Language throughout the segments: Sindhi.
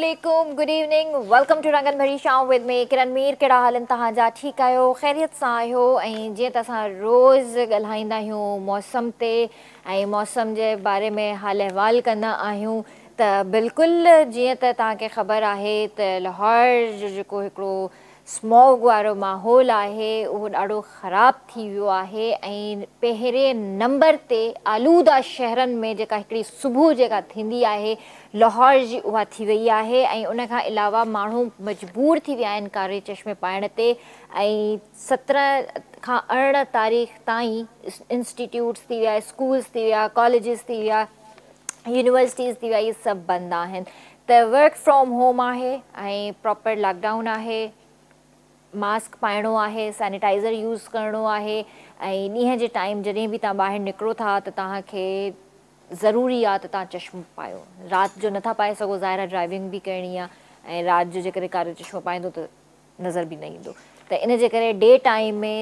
عليڪم good evening welcome to Rangan Bhari Shaam with me Kiran Mir ڪهڙا حال آهن توهان جا ٺيڪ آهيو خيريت سان آهيو ۽ جيئن ته اسان روز ڳالهائيندا آهيون موسم تي ۽ موسم جي باري ۾ حال احوال ڪندا آهيون ته بلڪل جيئن ته توهان کي خبر آهي ته لاهور جو جيڪو هڪڙو سموگ وارو ماحول آهي اهو ڏاڍو خراب ٿي ويو آهي ۽ پهرين نمبر تي آلوده شهرن ۾ جيڪا هڪڙي صبح جيڪا ٿيندي آهي لاهور جي اها ٿي وئي آهي ۽ ان کان علاوه ماڻهو مجبور ٿي ويا آهن ڪاري چشمي پائڻ تي ۽ 17 کان 18 تاريخ تائين انسٽيٽيوٽس ٿي ويا اسڪولس ٿي ويا ڪاليجز ٿي ويا يونيورسٽيز ٿي ويا اهي سڀ بند آهن ته ورڪ فرام هوم آهي ۽ پراپر لاڪ ڊائون آهي ماسڪ پائڻو آهي سينيٽائزر يوز ڪرڻو آهي ۽ ڏينهن جي ٽائيم جڏهن به توهان ٻاهر نڪرو ٿا ته توهان کي ضروري آهي ته توهان چشمو پايو رات جو نٿا پائي سگهو ظاهر آهي ڊرائيونگ به ڪرڻي آهي ۽ رات جو جيڪڏهن ڪارو چشمو پائيندو ته نظر به نه ايندو ته ان جي ڪري ڊي ٽائيم ۾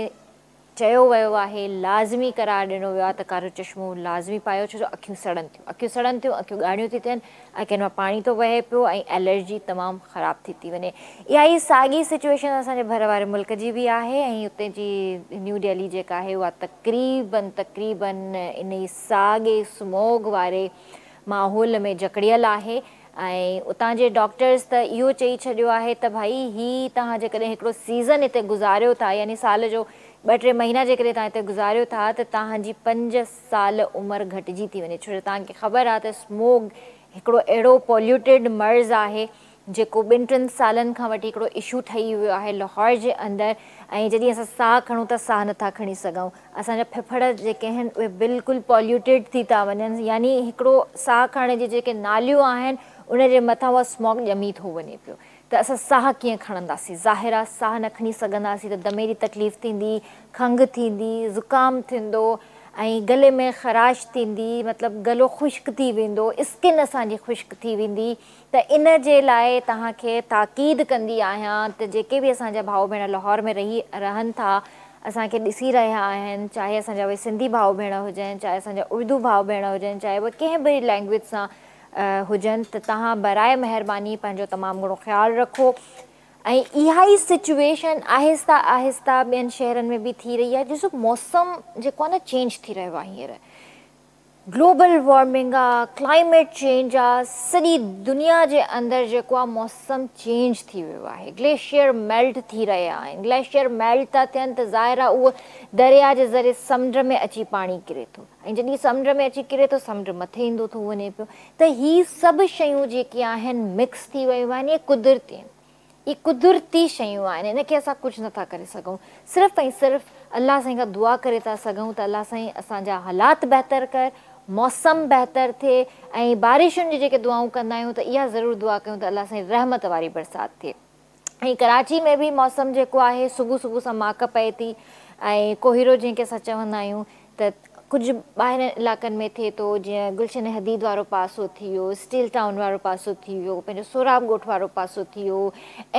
چيو ويو آهي، لازمي قرار ڏنو ويو آهي ته ڪارو چشمو لازمي پايو ڇو جو اکيون سڙن ٿيون، اکيون سڙن ٿيون، اکيون ڳاڙهيون ٿي ٿين، اکين مان پاڻي ٿو وهي پيو ۽ الرجي تمام خراب ٿي ٿي وڃي. اها ئي ساڳي سچوئيشن اسان جي ڀر واري ملڪ جي به آهي ۽ اتي جي نيو دهلي جيڪا آهي اها تقريبن تقريبن انهي ساڳي سموگ واري ماحول ۾ جڪڙيل آهي ۽ اتان جي ڊاڪٽرز ته اهو چئي ڇڏيو آهي ته ڀائي هي توهان جيڪڏهن هڪڙو سيزن هتي گذاريو ٿا يعني سال جو ٻه ٽي مهينا جيڪڏهن توهان هتي گذاريو ٿا ته توهان جي 5 سال عمر گهٽجي ٿي وڃي ڇو جو توهان کي خبر آهي ته سموگ هڪڙو اهڙو پوليوٽيڊ مرض آهي جيڪو ٻن ٽن سالن کان وٺي هڪڙو اشو ٺهي ويو آهي لاهور جي اندر ۽ جڏهن اسان ساهه کڻون ٿا ساهه نٿا کڻي سگهون اسان جا ڦڦڙ جيڪي آهن اهي بلڪل پوليوٽيڊ ٿي ٿا وڃن يعني هڪڙو ساهه کڻڻ جي جيڪي ناليون آهن ان جي مٿان اها سموگ ڄمي ٿو وڃي پيو ته اسان ساهه ڪيئن کڻنداسين ظاهر آهي ساهه نه کڻي سگهنداسين ته دمي جي تڪليف ٿيندي کنگهه ٿيندي زڪام ٿيندو ۽ گلي ۾ خراش ٿيندي مطلب گلو خشڪ ٿي ويندو اسڪن اسان جي خشڪ ٿي ويندي ته ان جي لاء توهان کي تاڪيد ڪندي آهيان ته جيڪي به اسان جا ڀاء ڀيڻ لاهور ۾ رهي رهن ٿا اسان کي ڏسي رهيا آهن چاهي اسان جا اهي سنڌي ڀاء ڀيڻ هجن چاهي اسان جا اردو ڀاء ڀيڻ هجن چاهي اهي ڪنهن به لينگويج سان هجن ته توهان براء مهرباني پنهنجو تمام گهڻو خيال رکو ۽ اها ئي سچويشن آهسته آهسته ٻين شهرن ۾ به ٿي رهي آهي ڏسو موسم جيڪو آهي نه چينج ٿي رهيو آهي هينئر گلوبل وارمنگ آ ڪلائميٽ چينج آ سڄي دنيا جي اندر جيڪو آ موسم چينج ٿي ويو آهي گليشيئر ميلٽ ٿي رهيا آهن گليشيئر ميلٽ ٿا ٿين ته ظاهر آ اهو دريا جي ذريعي سمنڊ ۾ اچي پاڻي ڪري ٿو ۽ جڏهن سمنڊ ۾ اچي ڪري ٿو سمنڊ مٿي ايندو ٿو وڃي پيو ته هي سڀ شيون جيڪي آهن مڪس ٿي ويون آهن اهي قدرتي آهن اهي قدرتي شيون آهن ان کي اسان ڪجهه نٿا ڪري سگهون صرف ۽ صرف الله سائين کان دعا ڪري ٿا سگهون ته الله سائين اسان جا حالات بهتر ڪر موسم بهتر ٿئي ۽ بارشن جي جيڪي دعائون ڪندا آهيون ته اها ضرور دعا ڪيون ته الله سائين رحمت واري برسات ٿئي ۽ ڪراچي ۾ به موسم جيڪو آهي صبح صبح سان ماڪ پئي ٿي ۽ ڪوهيڙو جنهن کي اسان چوندا آهيون ته ڪجهه ٻاهرين علائقن ۾ ٿئي ٿو جيئن گلشن حديد وارو پاسو ٿي ويو، اسٽيل ٽائون وارو پاسو ٿي ويو، پنهنجو سهراب ڳوٺ وارو پاسو ٿي ويو،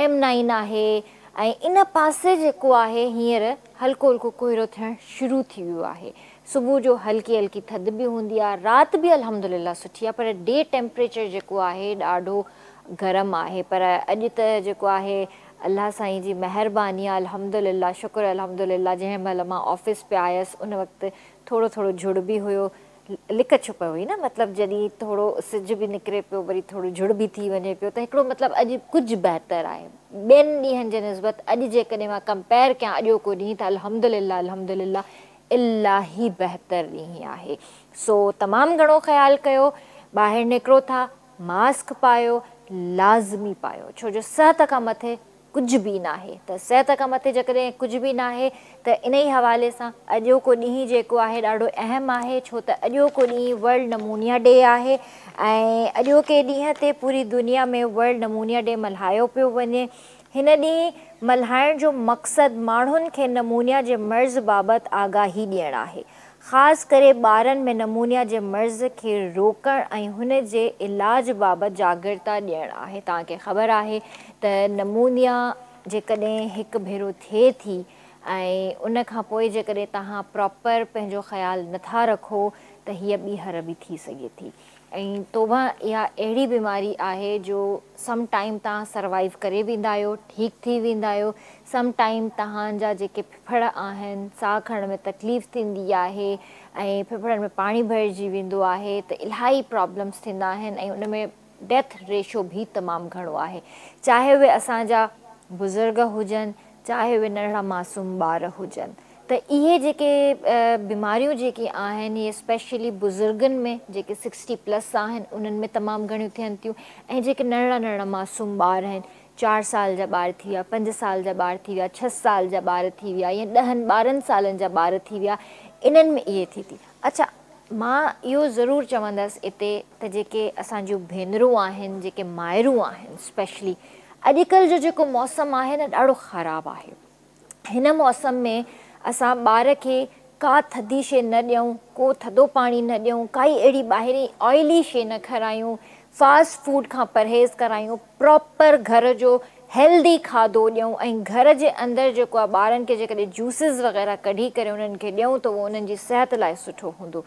ايم نائين آهي ۽ ان پاسي جيڪو آهي هينئر هلڪو هلڪو ڪوهيڙو ٿيڻ شروع ٿي ويو آهي. صبح جو هلڪي هلڪي ٿڌ به هوندي آهي، رات به الحمدلله سٺي آهي پر ڊي ٽيمپريچر جيڪو آهي ڏاڍو گرم آهي پر اڄ ته جيڪو آهي الله سائين جي مهرباني آ الحمدلله شڪر الحمدلله جنهن مهل مان آفيس پي آيس ان وقت ٿورو ٿورو جهڙ به هيو لڪ ڇپ هئي نه مطلب جڏهن ٿورو سج به نڪري پيو وري ٿورو جهڙ به ٿي وڃي پيو ته هڪڙو مطلب اڄ ڪجهه بهتر آهي ٻين ڏينهن جي نسبت اڄ جيڪڏهن مان ڪمپيئر ڪيان اڄوڪو ڏينهن ته الحمدلله الحمدلله الاهي بهتر ڏينهن آهي سو تمام گهڻو خيال ڪيو ٻاهر نڪرو ٿا ماسڪ پايو لازمي پايو ڇو جو صحت کان مٿي ڪجهه به ناهي ته صحت کان مٿي جيڪڏهن ڪجهه به ناهي ته انهي حوالي سان اڄوڪو ڏينهن جيڪو آهي ڏاڍو اهم آهي ڇو ته اڄوڪو ڏينهن ورلڊ نمونيا ڊي آهي ۽ اڄوڪي ڏينهن تي پوري دنيا ۾ ورلڊ نمونيا ڊي ملهايو پيو وڃي هن ڏينهن ملهائڻ جو مقصد ماڻهن کي نمونيا جي مرض بابت آگاهي ڏيڻ آهي خاص ڪري ٻارن ۾ نمونيا جي مرض کي روڪڻ ۽ هن جي علاج بابت جاڳرتا ڏيڻ آهي. توهان کي خبر آهي ته نمونيا جيڪڏهن هڪ ڀيرو ٿئي ٿي ۽ ان کان پوء جيڪڏهن توهان پراپر پنهنجو خيال نٿا رکو ته هيء ٻيهر به ٿي سگهي ٿي. ۽ توبه اها اهڙي بيماري آهي جو سم ٽائيم توهان سروائيو ڪري ويندا آهيو، ٺيڪ ٿي ويندا آهيو، سم ٽائيم توهان جا جيڪي ڦڦڙ آهن ساهه کڻڻ ۾ تڪليف ٿيندي آهي ۽ ڦڦڙن ۾ پاڻي ڀرجي ويندو آهي ته الاهي پرابلمس ٿيندا آهن ۽ ان ۾ ڊيٿ ريشو به تمام گهڻو آهي چاهي اهي اسان جا بزرگ هجن چاهي اهي ننڍڙا معصوم ٻار هجن. ته اهي جيڪي بيماريون جيڪي آهن اهي اسپيشلي بزرگن ۾ جيڪي سڪسٽي پلس آهن انهن ۾ تمام گهڻيون ٿين ٿيون ۽ جيڪي ننڍڙا ننڍڙا معصوم ٻار آهن چار سال جا ٻار ٿي ويا پنج سال جا ٻار ٿي ويا ڇهه سال جا ٻار ٿي ويا يا ڏهن ٻارهن سالن جا ٻار ٿي ويا انهن ۾ اهي ٿي ٿي. اڇا مان اهو ضرور چوندس اتي ته جيڪي اسان جون ڀينرون آهن جيڪي مائرون آهن اسپيشلي اڄڪلهه جو جيڪو موسم آهي نه ڏاڍو خراب آهي. هن موسم ۾ اسان ٻار کي ڪا ٿڌي شيء نه ڏيون، ڪو ٿڌو پاڻي نه ڏيون، ڪائي اهڙي ٻاهرين آئلي شيء نه کارايون، فاسٽ فوڊ کان پرهيز ڪرايون، پراپر گهر جو هيلدي کاڌو ڏيون ۽ گهر جي اندر جيڪو آهي ٻارن کي جيڪڏهن جوسز وغيره ڪڍي ڪري انهن کي ڏيون ته اهو انهن جي صحت لاء سٺو هوندو.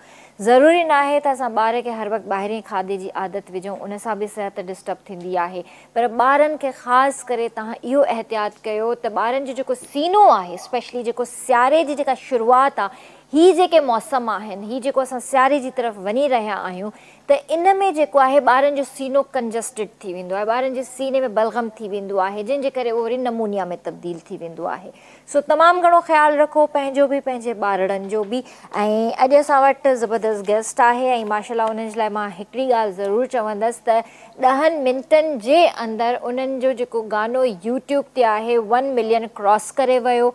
ضروري ناهي ته اسان ٻار کي هر وقت ٻاهرين کاڌي جي عادت وجهون ان سان به صحت ڊسٽرب ٿيندي آهي. پر ٻارن کي خاص ڪري توهان اهو احتياط ڪيو ته ٻارن جو جيڪو سينو آهي اسپيشلي جيڪو سياري جي جيڪا شروعات آ هي جيڪي موسم آهن هي جيڪو اسان سياري جي طرف وڃي رهيا آهيون ته ان ۾ جيڪو آهي ٻارن جو سينو ڪنجسٽيڊ ٿي ويندو آهي ٻارن جي سيني ۾ بلغم ٿي ويندو آهي جنهن جي ڪري اهو وري نمونيا ۾ تبديل ٿي ويندو آهي سو تمام گهڻو خيال رکو پنهنجو به پنهنجي ٻارڙن جو به ۽ اڄ اسان وٽ زبردست گيسٽ آهي ۽ ماشاءالله انهن جي لاء مان هڪڙي ڳالهه ضرور چوندس ته ڏهن منٽن جي اندر انهن جو جيڪو گانو يوٽيوب تي آهي ون ملين ڪراس ڪري ويو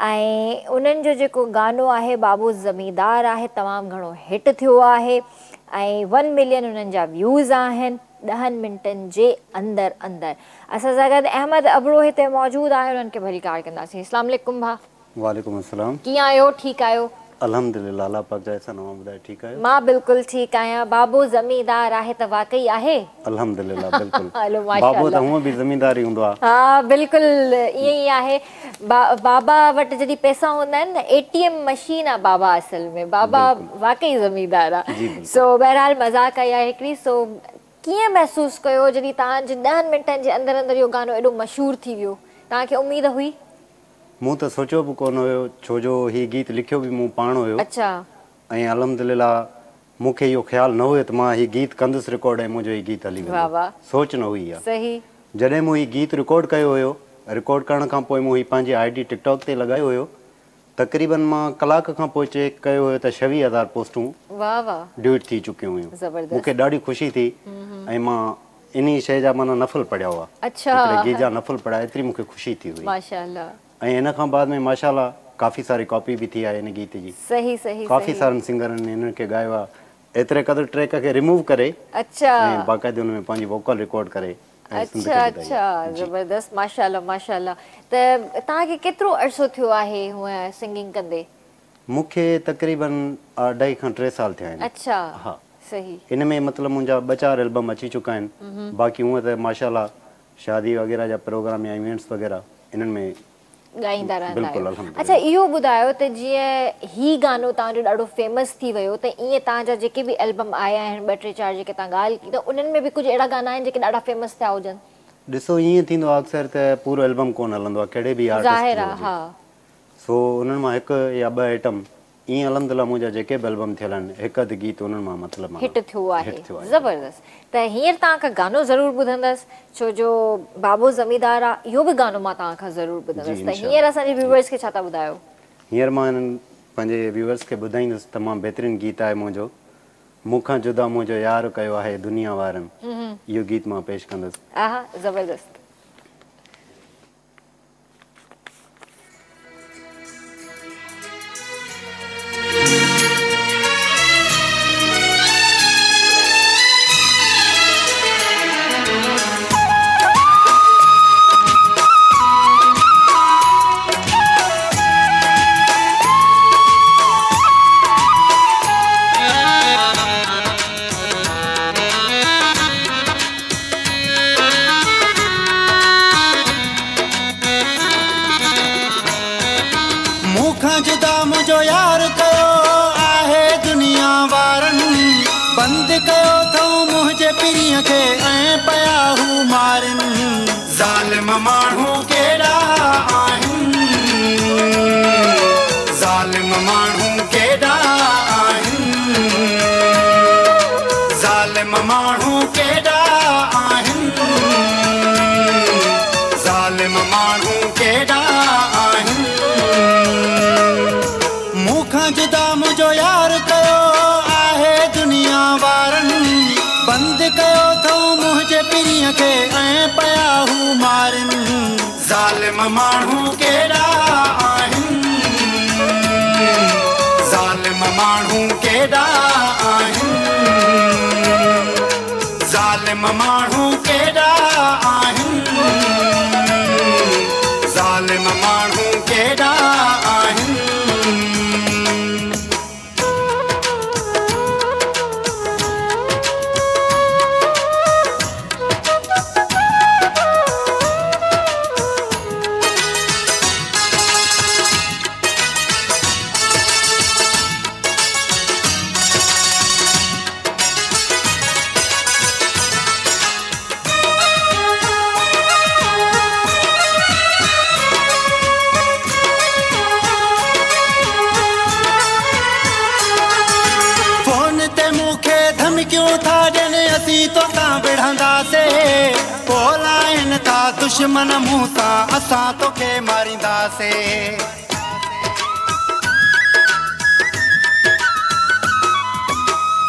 ۽ انهن جو جيڪو گانو آهي بابو زميندار آهي تمام گهڻو هٽ ٿيو آهي ۽ ون ملين انهن جا ويوز آهن ڏهن منٽن جي اندر اندر اسان سان گڏ احمد ابڙو هتي موجود آهي انهن کي ڀليڪار ڪنداسين اسلام عليڪم ڀاء. وعليڪم السلام. ڪيئن آهيو ٺيڪ آهيو. الحمدلله الله پاڪ جا احسان اوهان ٻڌايو ٺيڪ آهيو. مان بلڪل ٺيڪ آهيان بابو زميندار آهي ته واقعي آهي. الحمدلله بلڪل بابو ته هونء به زميندار ئي هوندو آهي. ها بلڪل ائين ئي آهي بابا وٽ جڏهن پئسا هوندا آهن نه اي ٽي ايم مشين آ بابا اصل ۾ بابا واقعي زميندار آ سو بهرحال مذاق آئي آهي هڪڙي سو ڪيئن محسوس ڪيو جڏهن توهان جي ڏهن منٽن جي اندر اندر اهو گانو ايڏو مشهور ٿي ويو توهان کي اميد هئي. مون ته سوچيو به ڪونه هيو ڇو جو هي گيت لکيو به مون پاڻ هيو اڇا. ۽ الحمدلله مون کي اهو خيال نه هيو ته مان هي گيت ڪندس رڪارڊ ۽ منهنجو هي گيت هلي ويندو واه سوچ نه هئي اها صحيح. جڏهن مون هي گيت رڪارڊ ڪيو هيو رڪارڊ ڪرڻ کان پوء مون هي پنهنجي I D ٽڪ ٽاڪ تي لڳايو هيو تقريبن مان ڪلاڪ کان پوء چيڪ ڪيو هيو ته ڇويهه هزار پوسٽون واه واه ڊوئيٽ ٿي چڪيون هيون زبردست مون کي ڏاڍي خوشي ٿي ۽ مان انهي شيء جا معنيٰ نفل پڙهيا هئا. اڇا. هڪڙي گيت جا نفل پڙهيا ايتري مون کي خوشي ٿي هئي. ماشاءالله. ۽ ان کان بعد ۾ ماشاءالله ڪافي ساري ڪاپي به ٿي آهي ان گيت جي. صحيح صحيح ڪافي سارن سنگرن انهن کي ڳايو آهي. ايتري قدر ٽريڪ کي ريموو ڪري اڇا. ۽ باقاعدي ان ۾ پنهنجي ووڪل رڪارڊ ڪري ۽ سنڌ اڇا کي ٻڌائي اڇا آهي. جي. زبردست ماشاءالله ماشاءالله ته توهان کي ڪيترو عرصو ٿيو آهي هونء سنگنگ ڪندي؟ مون کي تقريبن اڍائي کان ٽي سال ٿيا آهن. اڇا ها. صحيح. ان ۾ مطلب منهنجا ٻه چار البم اچي چڪا آهن باقي هونء ته ماشاءالله شادي وغيره جا پروگرام يا ايونٽس وغيره انهن ۾ ڳائيندا رهندا بلڪل آهيو. الحمدلله. اڇا اهو ٻڌايو ته جيئن هي گانو توهان جو ڏاڍو فيمس ٿي ويو ته ائين توهان جا جيڪي به البم آيا آهن ٻه ٽي چار جيڪي توهان ڳالهه ڪئي ته انهن ۾ به ڪجهه اهڙا گانا آهن جيڪي ڏاڍا فيمس ٿيا هجن. ڏسو ائين ٿيندو آهي اڪثر ته پورو البم ڪونه هلندو آهي ڪهڙي به آرٽسٽ ظاهر جو آهي هجي ها. سو انهن مان هڪ يا ٻه آئٽم ائين الحمدلله منهنجا جيڪي به البم ٿيل آهن هڪ اڌ گيت انهن مان مطلب معنيٰ هٽ ٿيو آهي هٽ ٿيو آهي. زبردست ته هينئر توهان کان گانو ضرور ٻڌندس ڇو جو بابو زميندار آ اهو به گانو مان توهان کان ضرور جي ٻڌندس ته انشاء هينئر الله اسان جي ويوئرس کي ڇا ٿا ٻڌايو. هينئر مان هنن پنهنجي ويوئرس کي ٻڌائيندس تمام بهترين گيت آهي منهنجو مون کان جدا منهنجو يار ڪيو آهي دنيا وارن اهو گيت مان پيش ڪندس. آها زبردست. مون کان جدا منهنجو يار ڪيو آهي دنيا وارن بند ڪيو اٿئون. मुंहिंजे पीरीअ खे ऐं पिया हू मारनि। ज़ालिम माण्हू केॾा आहिनि, ज़ालिम माण्हू केॾा आहिनि, ज़ालिम माण्हू केॾा आहिनि, ज़ालिम माण्हू केॾा आहिनि। मूंखां जुदा मुंहिंजो यार कयो आहे दुनिया वारनि, बंदि कयो अथऊं मुंहिंजे पीरीअ खे ऐं पिया हू मारनि। ज़ालिम माण्हू केॾा आहिनि, ज़ालिम माण्हू केॾा आहिनि, ज़ालिम माण्हू केॾा आहिनि, ज़ालिम माण्हू केॾा आहिनि। धमकियूं था ॾियनि, असीं तोसां विढ़ंदासीं, पोलाइनि था दुश्मन मूं सां, असां तोखे मारींदासीं।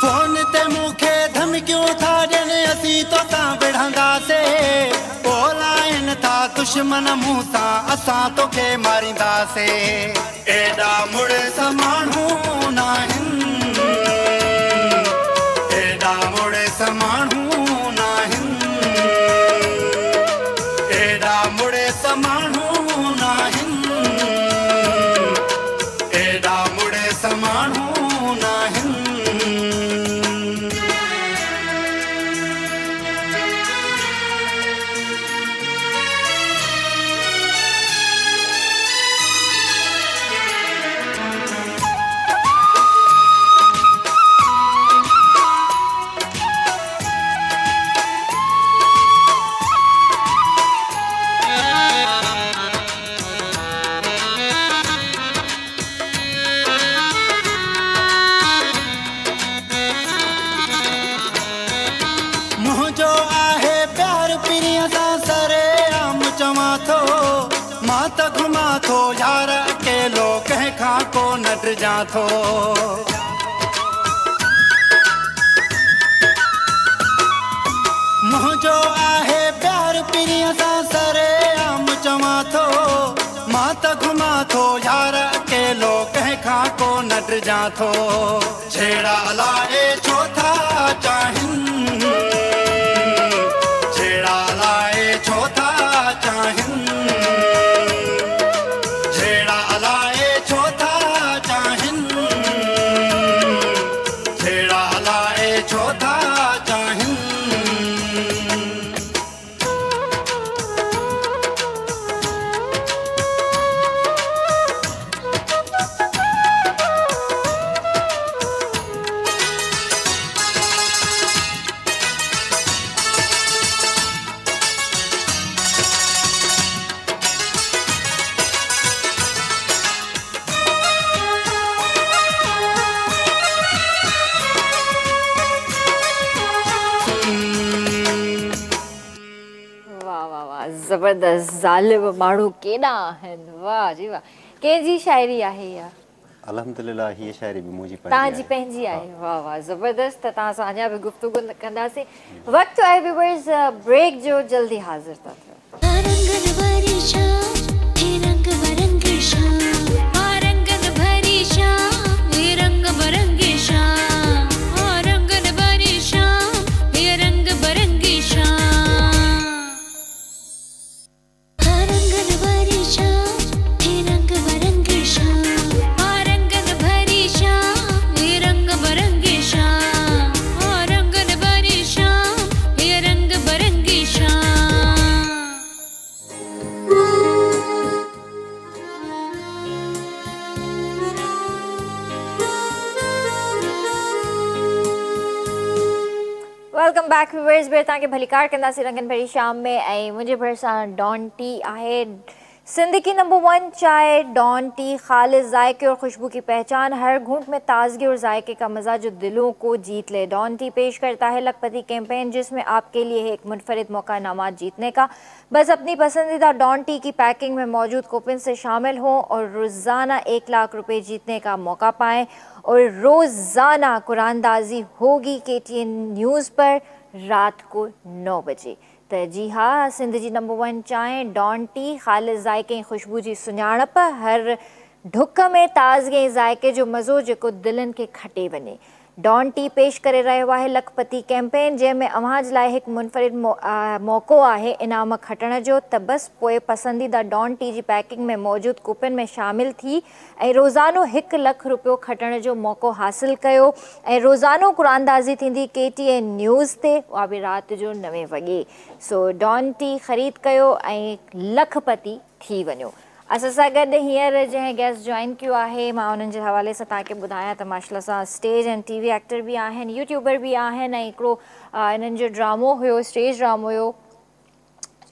फोन ते मूंखे धमकियूं था ॾियनि, असीं तोसां विढ़ंदासीं, पोलाइनि था दुश्मन मूं सां, असां तोखे मारींदासीं। एॾा मुड़ुस माण्हू नाहिनि, एॾा मुड़ुस माण्हू नाहिनि, एॾा मुड़ुस माण्हू नाहिनि, एॾा मुड़ुस माण्हू नाहिनि। मुंहिंजो आहे प्यार पीरीअ सां सरे आम चवां थो, मां त घुमां थो यार अकेलो, कंहिंखां को न डिॼां थो। मुंहिंजो आहे प्यार पीरीअ सां सरे आम चवां थो, मां त घुमां थो यार अकेलो, कंहिंखां को न डिॼां थो। झेड़ा अलाए छो था चाहिनि, झेड़ा अलाए छो था चाहिनि, झेड़ा अलाए छो था चाहिनि, झेड़ा अलाए छो था चाहिनि। ज़बरदस्त, ज़ालिम माण्हू केॾा आहिनि, वाह जी वाह। कंहिंजी शाइरी आहे इहा? अल्हम्दुलिल्लाह हीअ शाइरी बि मुंहिंजी तव्हांजी पंहिंजी आहे। वाह वाह ज़बरदस्त। त तव्हां सां अञा बि गुफ्तगू कंदासीं। वक़्तु आहे व्यूअर्स ब्रेक जो, जल्दी हाज़िर था थियो। रंग बरंगी शाम। Welcome back viewers ٻيهر توهان کي ڀليڪار ڪنداسين رنگن ڀري شام ۾ ۽ منهنجي ڀرسان ڊان ٽي آهي سنڌ ڪي نمبر ون چائي ڊان ٽي خالص ذائقي اور خوشبو ڪي پهچان هر گهونٽ ۾ تازگي اور ذائقي ڪا مزا جو دلون ڪو جيت لي ڊان ٽي پيش ڪرتا هي لکپتي ڪيمپين جس ۾ آپ ڪي ليي هي ايڪ منفرد موقع انعامات جيتني ڪا بس اپني پسنديده ڊان ٽي ڪي پيڪنگ ۾ موجود ڪوپن سي شامل هون اور روزانه ايڪ لاک روپي جيتني ڪا موقع پائين اور روزانه قرعه اندازي هوگي ڪي ٽي اين نيوز پر رات ڪو 9 بجي ته جي ها سنڌ جي نمبر ون چانهه ڊان ٽي خالص ذائقي ۽ خوشبو جي سڃاڻپ هر ڍڪ ۾ تازگي ۽ ذائقي جو مزو جيڪو دلن کي کٽي وڃي ڊان ٽي پيش ڪري رهيو آهي لکپتي ڪيمپين جنهن ۾ اوهان جي لاء هڪ منفرد موقعو آهي انعام کٽڻ جو ته بس پوء پسنديده ڊان ٽي جي پيڪنگ ۾ موجود ڪوپن ۾ شامل ٿي ۽ روزانو هڪ لک روپيو کٽڻ جو موقعو حاصل ڪيو ۽ روزانو قرعه اندازي ٿيندي ڪي ٽي اين نيوز تي اها به رات جو نوين وڳي سو ڊان ٽي خريد ڪيو ۽ لکپتي ٿي وڃو. اسان سان گڏ هينئر جنهن گيسٽ جوائن ڪيو آهي مان انهن جي حوالي سان توهان کي ٻڌايان ته ماشاءالله سان اسٽيج ۽ ٽي وي ايڪٽر به آهن يوٽيوبر به آهن ۽ هڪڙو انهن جو ڊرامو هيو اسٽيج ڊرامو هيو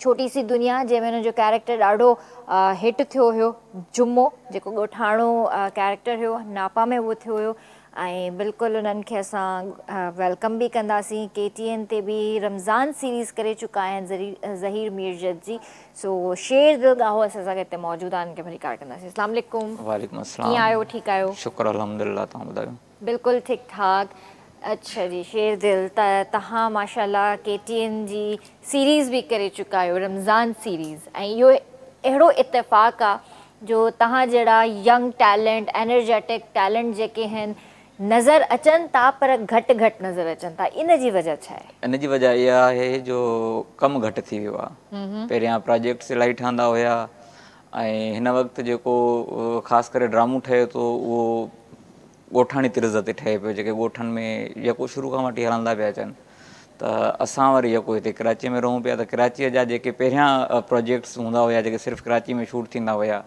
ڇوٽي سي دنيا جنهن ۾ انهن جو ڪيريڪٽر ڏاڍو هٽ ٿيو هيو جمعو جيڪو ڳوٺاڻو ڪيريڪٽر هيو ناپا ۾ اهو ٿيو هيو ۽ بلڪل انهن کي اسان welcome به ڪنداسين ڪي ٽي اين تي به رمضان سيريز ڪري چڪا آهن ظهير ميرجت جي سو شير دل ڳاهو اسان سان گڏ هتي موجود آهن کي ڀليڪار ڪنداسين اسلام عليڪم. وعليڪم السلام. ڪيئن آهيو ٺيڪ آهيو؟ شڪر الحمدلله توهان ٻڌايو. بلڪل ٺيڪ ٺاڪ اڇا جي شير دل ته توهان ماشاءالله ڪي ٽي اين جي سيريز به ڪري چڪا آهيو رمضان سيريز ۽ اهو اهڙو اتفاق آ جو توهان جهڙا ينگ ٽيلنٽ انرجيٽڪ ٽيلنٽ جيڪي هن نظر اچن ٿا پر گهٽ گهٽ نظر اچن ٿا ان جي وجه ڇا آهي؟ ان جي وجه اها آهي جو ڪم گهٽ ٿي ويو آهي پهريان پراجيڪٽس الاهي ٺهندا هيا ۽ هن وقت جيڪو خاص ڪري ڊرامو ٺهي ٿو اهو ڳوٺاڻي طرز تي ٺهي پيو جيڪي ڳوٺن ۾ يڪو شروع کان وٺي هلندا پيا اچن ته اسان وري يڪو هتي ڪراچيء ۾ رهون پيا ته ڪراچيء جا جيڪي پهريان پراجيڪٽس هوندا هيا جيڪي صرف ڪراچي ۾ شوٽ ٿيندا هيا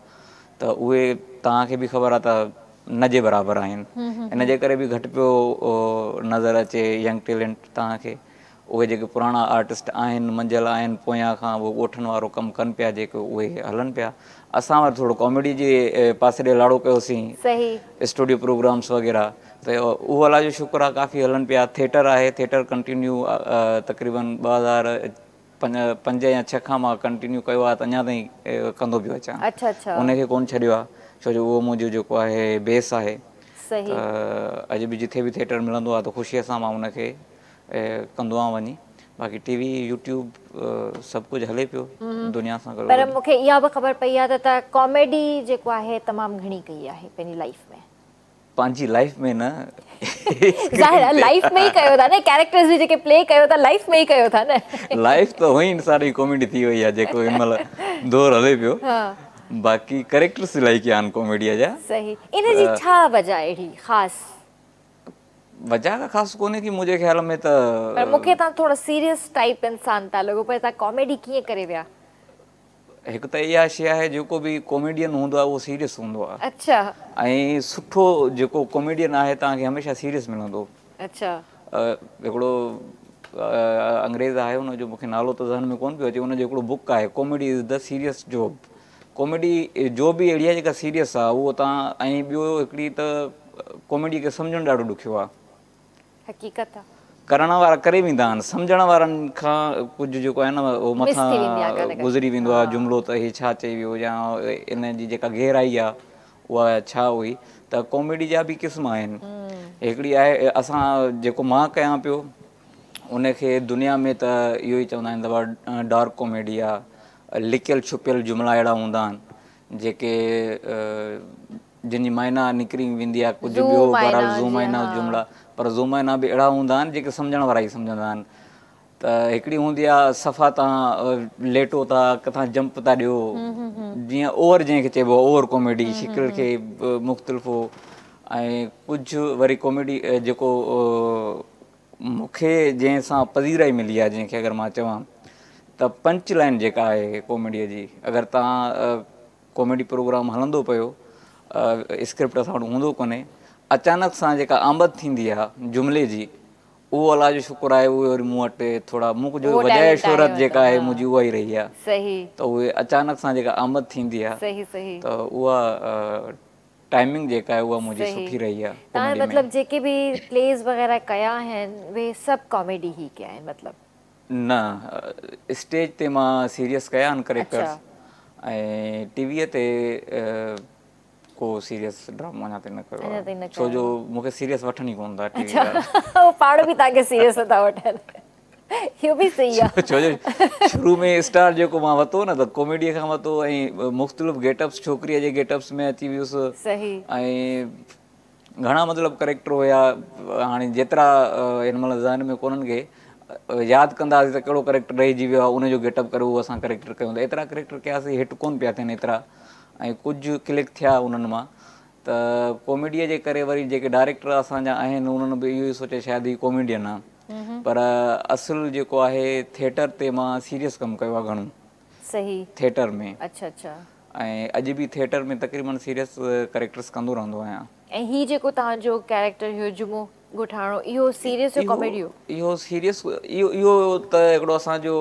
ته اهي توهان کي به خبر آهي ته نه جي برابر آهن ان جي ڪري به گهٽ پيو نظر اچي ينگ ٽيلنٽ توهان کي اهي جيڪي پراڻا آرٽسٽ آهن منجهيل آهن پويان کان اهي ڳوٺن وارو ڪم ڪن پيا جيڪي اهي هلن پيا اسان وري ٿورو ڪاميڊي جي پاسي ڏي لاڙو ڪيوسين اسٽوڊيو پروگرامس وغيره ته اهو الله جو شڪر آهي ڪافي هلن پيا ٿيٽر آهي ٿيٽر ڪنٽينيو تقريبن 2005 يا 6 کان مان ڪنٽينيو ڪيو آهي ته اڃا تائين ڪندو پيو اچان ان کي ڪونه ڇڏيو آهي ڇو جو اهو منهنجو جيڪو آهي بيس آهي ته اڄ به جٿي به ٿيٽر ملندو آهي ته خوشيء سان مان ان کي ڪندو آهيان وڃي باقي ٽي وي يوٽيوب سڀ ڪجهه هلي پيو دنيا سان گڏو پر مون کي اها به خبر پئي آهي ته توهان ڪاميڊي جيڪو آهي تمام گهڻي ڪئي آهي پنهنجي لائيف ۾. پنهنجي لائيف ۾ نه ظاهر آهي لائيف ۾ ئي ڪيو ٿا نه ڪيريڪٽرز به جيڪي پلي ڪيو ٿا لائيف ۾ ئي ڪيو ٿا نه. لائيف ته هونئن ئي ساري ڪاميڊي ٿي وئي آهي جيڪو هن مهل دور هلي پيو باقي ڪيريڪٽرس الاهي ڪيا آهن ڪاميڊيء جا. صحيح ان جي ڇا وجه آهي اهڙي خاص؟ وجه ڪا خاص ڪونهي ڪي منهنجي خيال ۾ ته. پر مون کي توهان ٿورو سيريس ٽائيپ انسان ٿا لڳو پر توهان ڪاميڊي ڪيئن ڪري ويا؟ هڪ ته اها شيء آهي جيڪو به ڪاميڊين هوندو آهي اهو سيريس هوندو آهي. اڇا. ۽ سٺو جيڪو ڪاميڊين آهي توهان کي هميشه سيريس ملندو. اڇا. هڪڙو انگريز آهي ان جو مون کي نالو ته ذهن ۾ ڪونه پيو اچي ان جو هڪڙو بڪ آهي comedy is the serious job comedy job ئي اهڙي آهي جيڪا سيريس آهي اهو توهان ۽ ٻيو هڪڙي ته ڪاميڊي کي سمجهڻ ڏاڍو ڏکيو آهي. حقيقت آهي. ڪرڻ وارا ڪري ويندا آهن سمجهڻ وارن کان ڪجهه جيڪو آهي نه اهو مٿان گذري ويندو آهي جملو ته هي ڇا چئي ويو يا ان جي جيڪا گهرائي آهي اها ڇا هئي ته ڪاميڊي جا به قسم آهن هڪڙي آهي اسان جيڪو مان ڪيان پيو ان کي دنيا ۾ ته اهو ئي چوندا آهن ته ڊارڪ ڪاميڊي آهي لڪيل ڇپيل جملا اهڙا هوندا آهن جيڪي جن جي معنيٰ نڪري ويندي آهي ڪجهه ٻيو بهرحال ذو معنيٰ جملا پر ذو معنيٰ به اهڙا هوندا آهن جيڪي سمجهڻ وارا ئي سمجهندا آهن ته هڪڙي هوندي آهي صفا توهان ليٽو ٿا ڪٿان جمپ ٿا ڏيو جيئن اوور جنهن کي چئبو آهي اوور ڪاميڊي شڪل کي مختلف ۽ ڪجهه وري ڪاميڊي جيڪو مون کي جنهن سان پذيرائي ملي آهي جنهن کي اگر مان چوان ته پنچ لائن جيڪا آهي ڪاميڊيء جي اگر توهان ڪاميڊي پروگرام هلندو پيو اسڪرپٽ اسان وٽ هوندو ڪونهي اچانڪ سان جيڪا آمد ٿيندي آهي جملي جي اهو الله جو شڪر آهي اهي وري مون وٽ ٿورا مون جو اهو وجهه ٽيلنٽ آهي شهرت جيڪا مطلب آهي ها منهنجي اها ئي رهي آهي صحيح ته اهي اچانڪ سان جيڪا آمد ٿيندي آهي صحيح صحيح ته اها ٽائمنگ جيڪا آهي اها منهنجي صحيح سٺي رهي آهي توهان ڪاميڊي ۾. مطلب جيڪي به پليز وغيره ڪيا آهن اهي سڀ ڪاميڊي ئي ڪيا آهن مطلب. نه اسٽيج تي مان سيريس ڪيا آهن ڪريڪٽرس اڇا ۽ ٽي ويء تي ڪو سيريس ڊرامو اڃا تائين نه ڪيو اڃا تائين آهي نه ڇو ڪيو جو مون کي سيريس وٺن ئي ڪونه ٿا ٽي وي اڇا وارا. هو پاڻ به توهان کي سيريس نٿا وٺن اهو به صحيح آهي. ڇو جو شروع ۾ اسٽار جيڪو مان ورتو نه ته ڪاميڊيء کان ورتو ۽ مختلف گيٽ اپس ڇوڪريء جي گيٽ اپس ۾ اچي ويس صحيح ۽ گهڻا مطلب ڪريڪٽر هيا هاڻي جيترا هن مهل ذهن ۾ ڪونهن ڪي ياد ڪنداسين ته ڪهڙو ڪريڪٽر رهجي ويو آهي ان جو گيٽ اپ ڪري اهو اسان ڪريڪٽر ڪيون ته ايترا ڪريڪٽر ڪياسين هٽ ڪونه پيا ٿين ايترا ۽ ڪجهه ڪلڪ ٿيا انهن مان ته ڪاميڊيء جي ڪري وري جيڪي ڊائريڪٽر اسان جا آهن انهن به اهو ئي سوچيو شايد هي ڪاميڊين آهي پر اصل جيڪو آهي ٿيٽر تي مان سيريس ڪم ڪيو آهي گهڻو صحيح ٿيٽر ۾. اڇا اڇا. ۽ اڄ به ٿيٽر ۾ تقريبن سيريس ڪريڪٽرس ڪندو رهندو آهيان. ۽ هي جيڪو توهان جو ڪريڪٽر هيو جمعو ڳوٺاڻو اهو سيريس هيو ڪاميڊي هيو؟ اهو سيريس اهو اهو ته هڪڙو اسان جو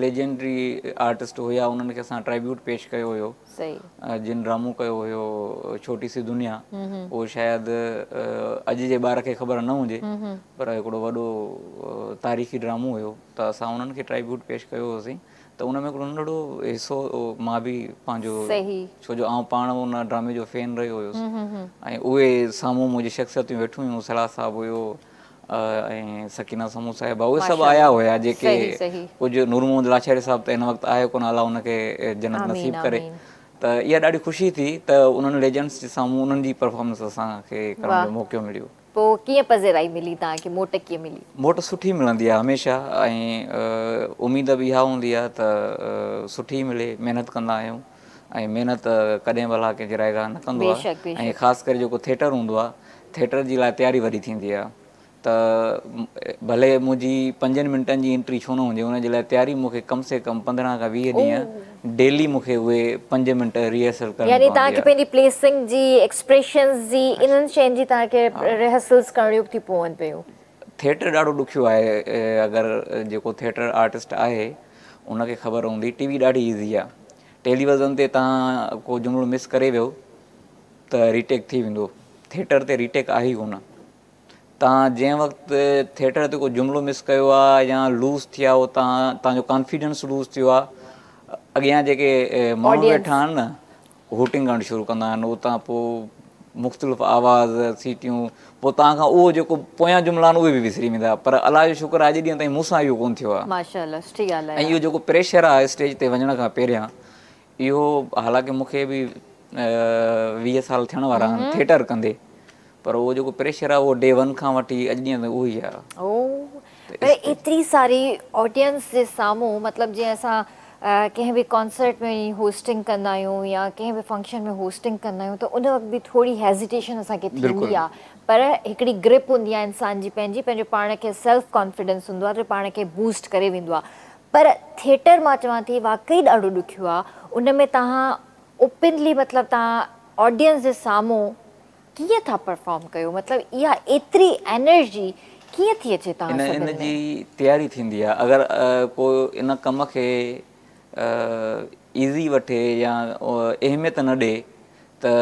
ليجنڊري آرٽسٽ هيا انهن کي اسان ٽريبيوٽ پيش ڪيو هيو. صحيح. جن ڊرامو ڪيو هيو ڇوٽي سي دنيا اهو شايد اڄ جي ٻار کي خبر نه هجي پر هڪڙو وڏو تاريخي ڊرامو هيو. ته اسان انهن کي ٽريبيوٽ پيش ڪيو هوسين ته ان ۾ هڪڙو ننڍڙو حصو مان به پنهنجو ڇو جو آئون پاڻ ان ڊرامي جو فين رهيو هيس ۽ اهي سامهون منهنجي شخصيتون ويٺيون هيون صلاح صاحب هيو ۽ سڪينه سمون صاحبه اهي سڀ آيا هيا جيڪي ڪجهه نور محمد لاشاري صاحب ته هن وقت آهي ڪونه الله ان کي جنت نصيب ڪري ته اها ڏاڍي خوشي ٿي ته انهن ليجنڊس جي سامهون انهن جي پرفارمنس اسان کي ڪرڻ جو موقعو مليو. پوء ڪيئن پذيرائي ملي توهان کي موٽ ڪيئن ملي؟ موٽ سٺي ملندي آهي هميشه ۽ اميد به اها هوندي آهي ته سٺي ئي ملي محنت ڪندا آهيون ۽ محنت ڪڏهن به الله ڪنهن جي رائگان نه ڪندو آهي ۽ خاص ڪري جيڪو ٿيٽر هوندو آهي ٿيٽر جي لاء تياري وڏي ٿيندي آهي ته ڀلي منهنجي پنجن منٽن جي انٽري ڇو نه هجي ان جي لاء تياري مون کي ڪم سي ڪم 15 کان 20 ڏينهن ڊيلي مون کي اهي پنج منٽ ريهرسل ڪرڻي يعني پوندي توهان کي آهي. پنهنجي پليسنگ جي ايڪسپريشنز جي انهن شين جي توهان کي ريهرسلز ڪرڻيون ٿي پون پيون. ٿيٽر ڏاڍو ڏکيو آهي اگر جيڪو ٿيٽر آرٽسٽ آهي ان کي خبر هوندي ٽي وي ڏاڍي ايزي آهي ٽيليوزن تي توهان ڪو جملو مس ڪري ويو ته ريٽيڪ ٿي ويندو ٿيٽر تي ريٽيڪ آهي ئي ڪونه. توهان جنهن وقت ٿيٽر تي ڪو جملو مس ڪيو آ يا لوز ٿيا آهيو توهان توهان جو ڪانفيڊنس لوز ٿيو آ اڳيان جيڪي ماڻهو ويٺا آهن نه هوٽنگ ڪرڻ شروع ڪندا آهن اتان پوء مختلف آواز سيٽيون پوء توهان کان اهو جيڪو پويان جملا آهن اهي به وسري ويندا پر الله جو شڪر آ اڄ ڏينهن تائين مون سان اهو ڪونه ٿيو آ ماشاءالله سٺي ڳالهه آهي ۽ اهو جيڪو پريشر آ اسٽيج تي وڃڻ کان پهريان اهو حالانڪه مون کي به 20 سال ٿيڻ وارا آهن ٿيٽر ڪندي پر اهو جيڪو پريشر آهي اهو ڊي ون کان وٺي اڄ ڏينهن تائين اهو ئي آهي. او پر ايتري ساري آڊينس جي سامهون مطلب جيئن اسان ڪنهن به ڪانسرٽ ۾ وڃي هوسٽنگ ڪندا آهيون يا ڪنهن به فنڪشن ۾ هوسٽنگ ڪندا آهيون ته ان وقت به ٿوري هيزيٽيشن اسان کي ٿيندي آهي پر هڪڙي گرپ هوندي آهي انسان جي پنهنجي پنهنجو پاڻ کي سيلف ڪانفيڊنس هوندو آهي ته پاڻ کي بوسٽ ڪري ويندو آهي پر ٿيٽر مان چوان ٿي واقعي ڏاڍو ڏکيو آهي ان ۾ توهان اوپنلي مطلب توهان آڊينس جي سامهون ڪيئن ٿا پرفارم ڪيو مطلب اها ايتري انرجي ڪيئن ٿي اچي توهان ان سڀن ۾؟ جي تياري ٿيندي آهي اگر ڪو ان ڪم کي ايزي وٺي يا اهميت نه ڏي ته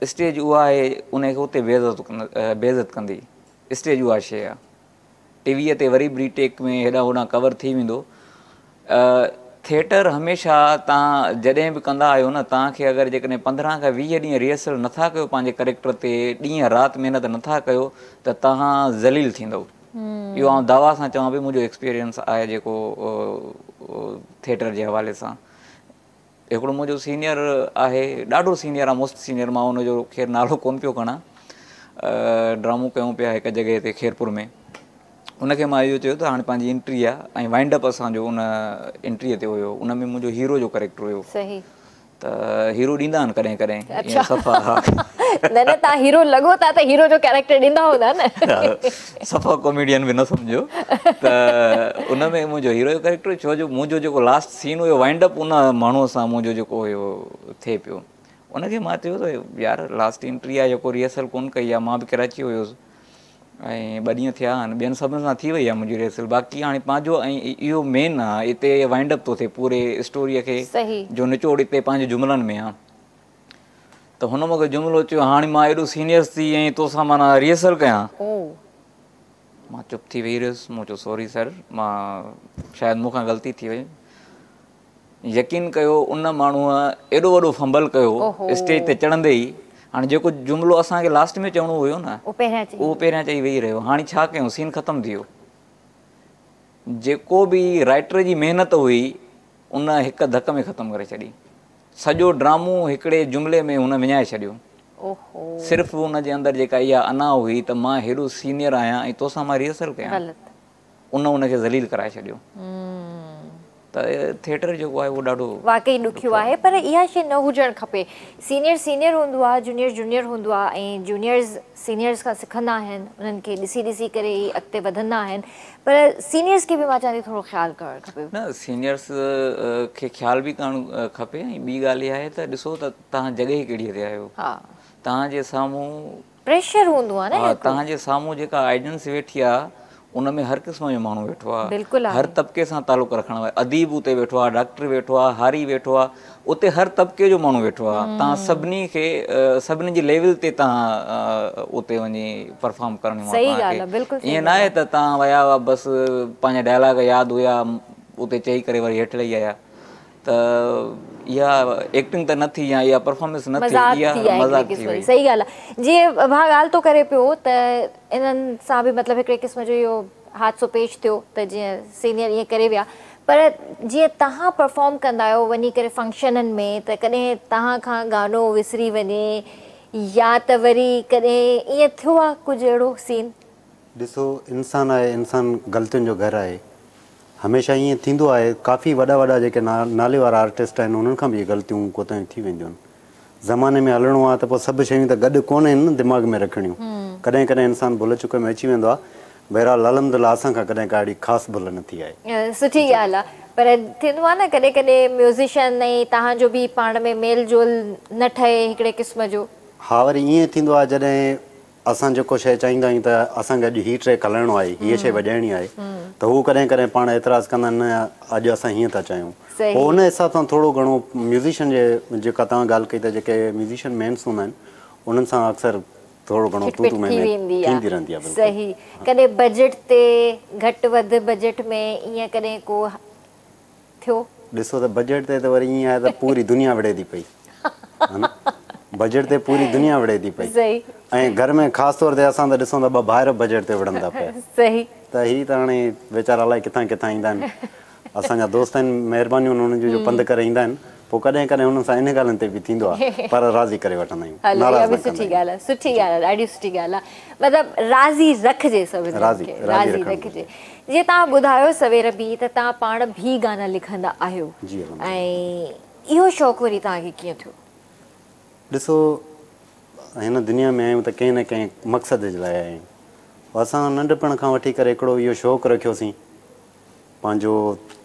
اسٽيج اها آهي ان کي اتي بيعزت ڪندي اسٽيج اها شيء آهي. ٽي ويء تي وري به ري ٽيڪ ۾ هيڏانهن هوڏانهن ڪور ٿي ويندو. ٿيٽر هميشه توهان جڏهن به ڪندا آهيو نه توهان کي اگر جيڪڏهن 15 کان 20 ڏينهن ريهرسل نٿا ڪيو پنهنجي ڪريڪٽر تي ڏينهن رات محنت نٿا ڪيو ته توهان ذليل ٿيندؤ. اهو آئون دعويٰ سان چوان پئي منهنجو ايڪسپيرينس آهي جيڪو ٿيٽر جي حوالي سان. هڪڙو منهنجو سينيئر آهي ڏاڍو سينيئر آهي موسٽ سينيئر مان ان جو خير نالو ڪونه پيو کڻان ڊرامو ڪيون پيا هڪ جڳهه تي خيرپور ۾ ان کي مان اهو چيو ته هاڻي پنهنجي انٽري آهي ۽ وائنڊ اپ اسان جو ان انٽريء تي هيو ان ۾ منهنجو هيرو جو ڪريڪٽر هيو صحيح ته هيرو ڏيندا آهن ڪڏهن ڪڏهن ائين صفا نه نه توهان هيرو لڳو ٿا ته هيرو جو ڪيريڪٽر ڏيندا هوندا نه صفا ڪاميڊين به نه سمجهو ته ان ۾ منهنجو هيرو جو ڪريڪٽر ڇو جو منهنجو جيڪو لاسٽ سين هيو وائنڊ اپ ان ماڻهوء سان منهنجو جيڪو هيو ٿئي پيو ان کي مان چيو ته يار لاسٽ انٽري آهي جيڪو ريهرسل ڪون ڪئي آهي مان به ڪراچي هيس ۽ ٻه ڏينهن ٿيا آهن ٻين سڀن سان ٿي وئي آهي منهنجي ريهرسل باقي هاڻي پنهنجو ۽ اهو مين آهي اتي وائنڊ اپ ٿو ٿئي پوري اسٽوريء کي جو نچوڙ اتي پنهنجي جملن ۾ آهي ته هن مونکي جملو چيو هاڻي مان ايڏو سينيئر ٿي ۽ توسان معنيٰ ريهرسل ڪيان مان چپ ٿي ويهي رهيس مون چيو سوري سر مان شايد مون کان غلطي ٿي وئي يقين ڪيو ان ماڻهوء ايڏو وڏو فمبل ڪيو اسٽيج تي چڙهندي ئي هاڻي جيڪو جملو اسان کي لاسٽ ۾ چوڻو هيو نه اهو پهريان چئي ويهي رهيو هاڻي ڇا ڪيون سين ختم ٿي ويو جيڪو به رائٽر جي محنت هئي ان هڪ ڌڪ ۾ ختم ڪري ڇڏي سڄو ڊرامو هڪڙي جملي ۾ هن وڃائي ڇڏيو صرف ان جي اندر جيڪا اها انا هئي ته مان هيڏو سينيئر آهيان ۽ توسان مان ريهرسل ڪيان ان ان کي ذليل ڪرائي ڇڏيو ته ٿيٽر جيڪو آهي اهو ڏاڍو واقعي ڏکيو آهي پر اها شي نه هجڻ کپي سينيئر سينيئر هوندو آهي جونيئر جونيئر هوندو آهي ۽ جونيئرز سينيئرز کان سکندا آهن انهن کي ڏسي ڏسي ڪري ئي اڳتي وڌندا آهن پر سينيئرز کي به مان چوان ٿي ٿورو خيال ڪرڻ کپي. نه سينيئرز کي خيال به ڪرڻ کپي ۽ ٻي ڳالهه اها آهي ته ڏسو ته توهان جڳهه ڪهڙي تي آهيو توهان جي سامهون پريشر هوندو آ نه ها توهان جي سامهون جيڪا آڊينس ويٺي آ ان ۾ هر قسم جو ماڻهو ويٺو آ هر طبقي سان تعلق رکڻ وارو اديب اتي ويٺو آ ڊاڪٽر ويٺو آ هاري ويٺو آ اتي هر طبقي جو ماڻهو ويٺو آ توهان سڀني کي سڀني جي ليول تي توهان اتي وڃي پرفارم ڪرڻو آ توهان کي ائين نه آهي ته توهان ويا هئا بس پنهنجا ڊائلاگ ياد هيا اتي چئي ڪري وري هيٺ لهي آيا ته اها ايڪٽنگ ته نه ٿي يا اها پرفارمنس نه ٿي اها مذاق ٿي وئي. صحيح ڳالهه آهي جيئن ڀاء ڳالهه ٿو ڪري پيو ته انهن سان به مطلب هڪڙي قسم جو اهو حادثو پيش ٿيو ته جيئن سينيئر ائين ڪري ويا پر جيئن توهان پرفارم ڪندا آهيو وڃي ڪري فنڪشنن ۾ ته ڪڏهن توهان کان گانو وسري وڃي يا ته وري ڪڏهن ائين ٿيو آهي ڪجهه اهڙو سين؟ ڏسو انسان آهي انسان غلطين جو گهر آهي هميشه ائين ٿيندو آهي ڪافي وڏا وڏا جيڪي نالي وارا آرٽسٽ آهن انهن کان به اهي غلطيون ڪوتاهيون ٿي وينديون آهن زماني ۾ هلڻو آهي ته پوء سڀ شيون ته گڏ ڪونه آهن نه دماغ ۾ رکڻيون ڪڏهن ڪڏهن انسان ڀل چڪ ۾ اچي ويندو آهي بهرحال الحمد لله اسان کان ڪڏهن ڪا اهڙي خاص ڀل نه ٿي آهي. سٺي ڳالهه آهي پر ٿيندو آهي نه ڪڏهن ڪڏهن ميوزيشن ۽ توهان جو به پاڻ ۾ ميل جول نه ٺهي هڪڙي قسم جو. ها وري ائين ٿيندو آهي جڏهن اسان جيڪو شيء چاهيندا آهيون ته اسان کي اڄ هي ٽريڪ هلائڻو آهي، هيء شيء وڄائڻي آهي ته هو ڪڏهن ڪڏهن پاڻ اعتراض ڪندا آهن نه اڄ اسان هيئن ٿا چاهيون. پوء ان حساب سان ٿورو گهڻو ميوزيشن جي جيڪا توهان ڳالهه ڪئي ته جيڪي ميوزيشن مينس هوندا آهن انهن سان اڪثر ٿورو گهڻو کٽ پٽ تون تون مين ٿي مين ويندي آ. ٿيندي رهندي آهي بلڪل. صحيح ڪڏهن بجيٽ تي گهٽ وڌ بجيٽ ۾ ائين ڪڏهن ڪو ٿيو. ڏسو ته بجيٽ تي ته وري ائين آهي ته پوري دنيا وڙهي ٿي پئي ها نه بجيٽ تي پوري دنيا وڙهي ٿي پئي صحيح ۽ گهر ۾ خاص طور تي اسان ته ڏسون ته ٻه ڀائر بجيٽ تي وڙهن ٿا پيا صحيح ته هي ته هاڻي ويچارا الائي ڪٿان ڪٿان ايندا آهن اسان جا دوست آهن مهربانيون انهن جون جو پنڌ ڪري ايندا آهن پوء ڪڏهن ڪڏهن انهن سان ان ڳالهين تي به ٿيندو آهي پر راضي ڪري وٺندا آهيون هلو اها ناراض به نه ڪندا سٺي آهيون ڳالهه آهي سٺي ڳالهه آهي ڏاڍي سٺي ڳالهه آهي مطلب راضي رکجي سڀني راضي کي راضي راضي رکڻ رکجي گهرجي. جيئن توهان ٻڌايو سوير به ته توهان پاڻ به گانا لکندا آهيو جي الحمدلله. ۽ اهو شوق وري توهان کي ڪيئن ٿيو؟ ڏسو هن دنيا ۾ آهيون ته ڪنهن نه ڪنهن مقصد جي لاء آيا آهيون اسان ننڍپڻ کان وٺي ڪري هڪڙو اهو شوق رکيوسين پنهنجو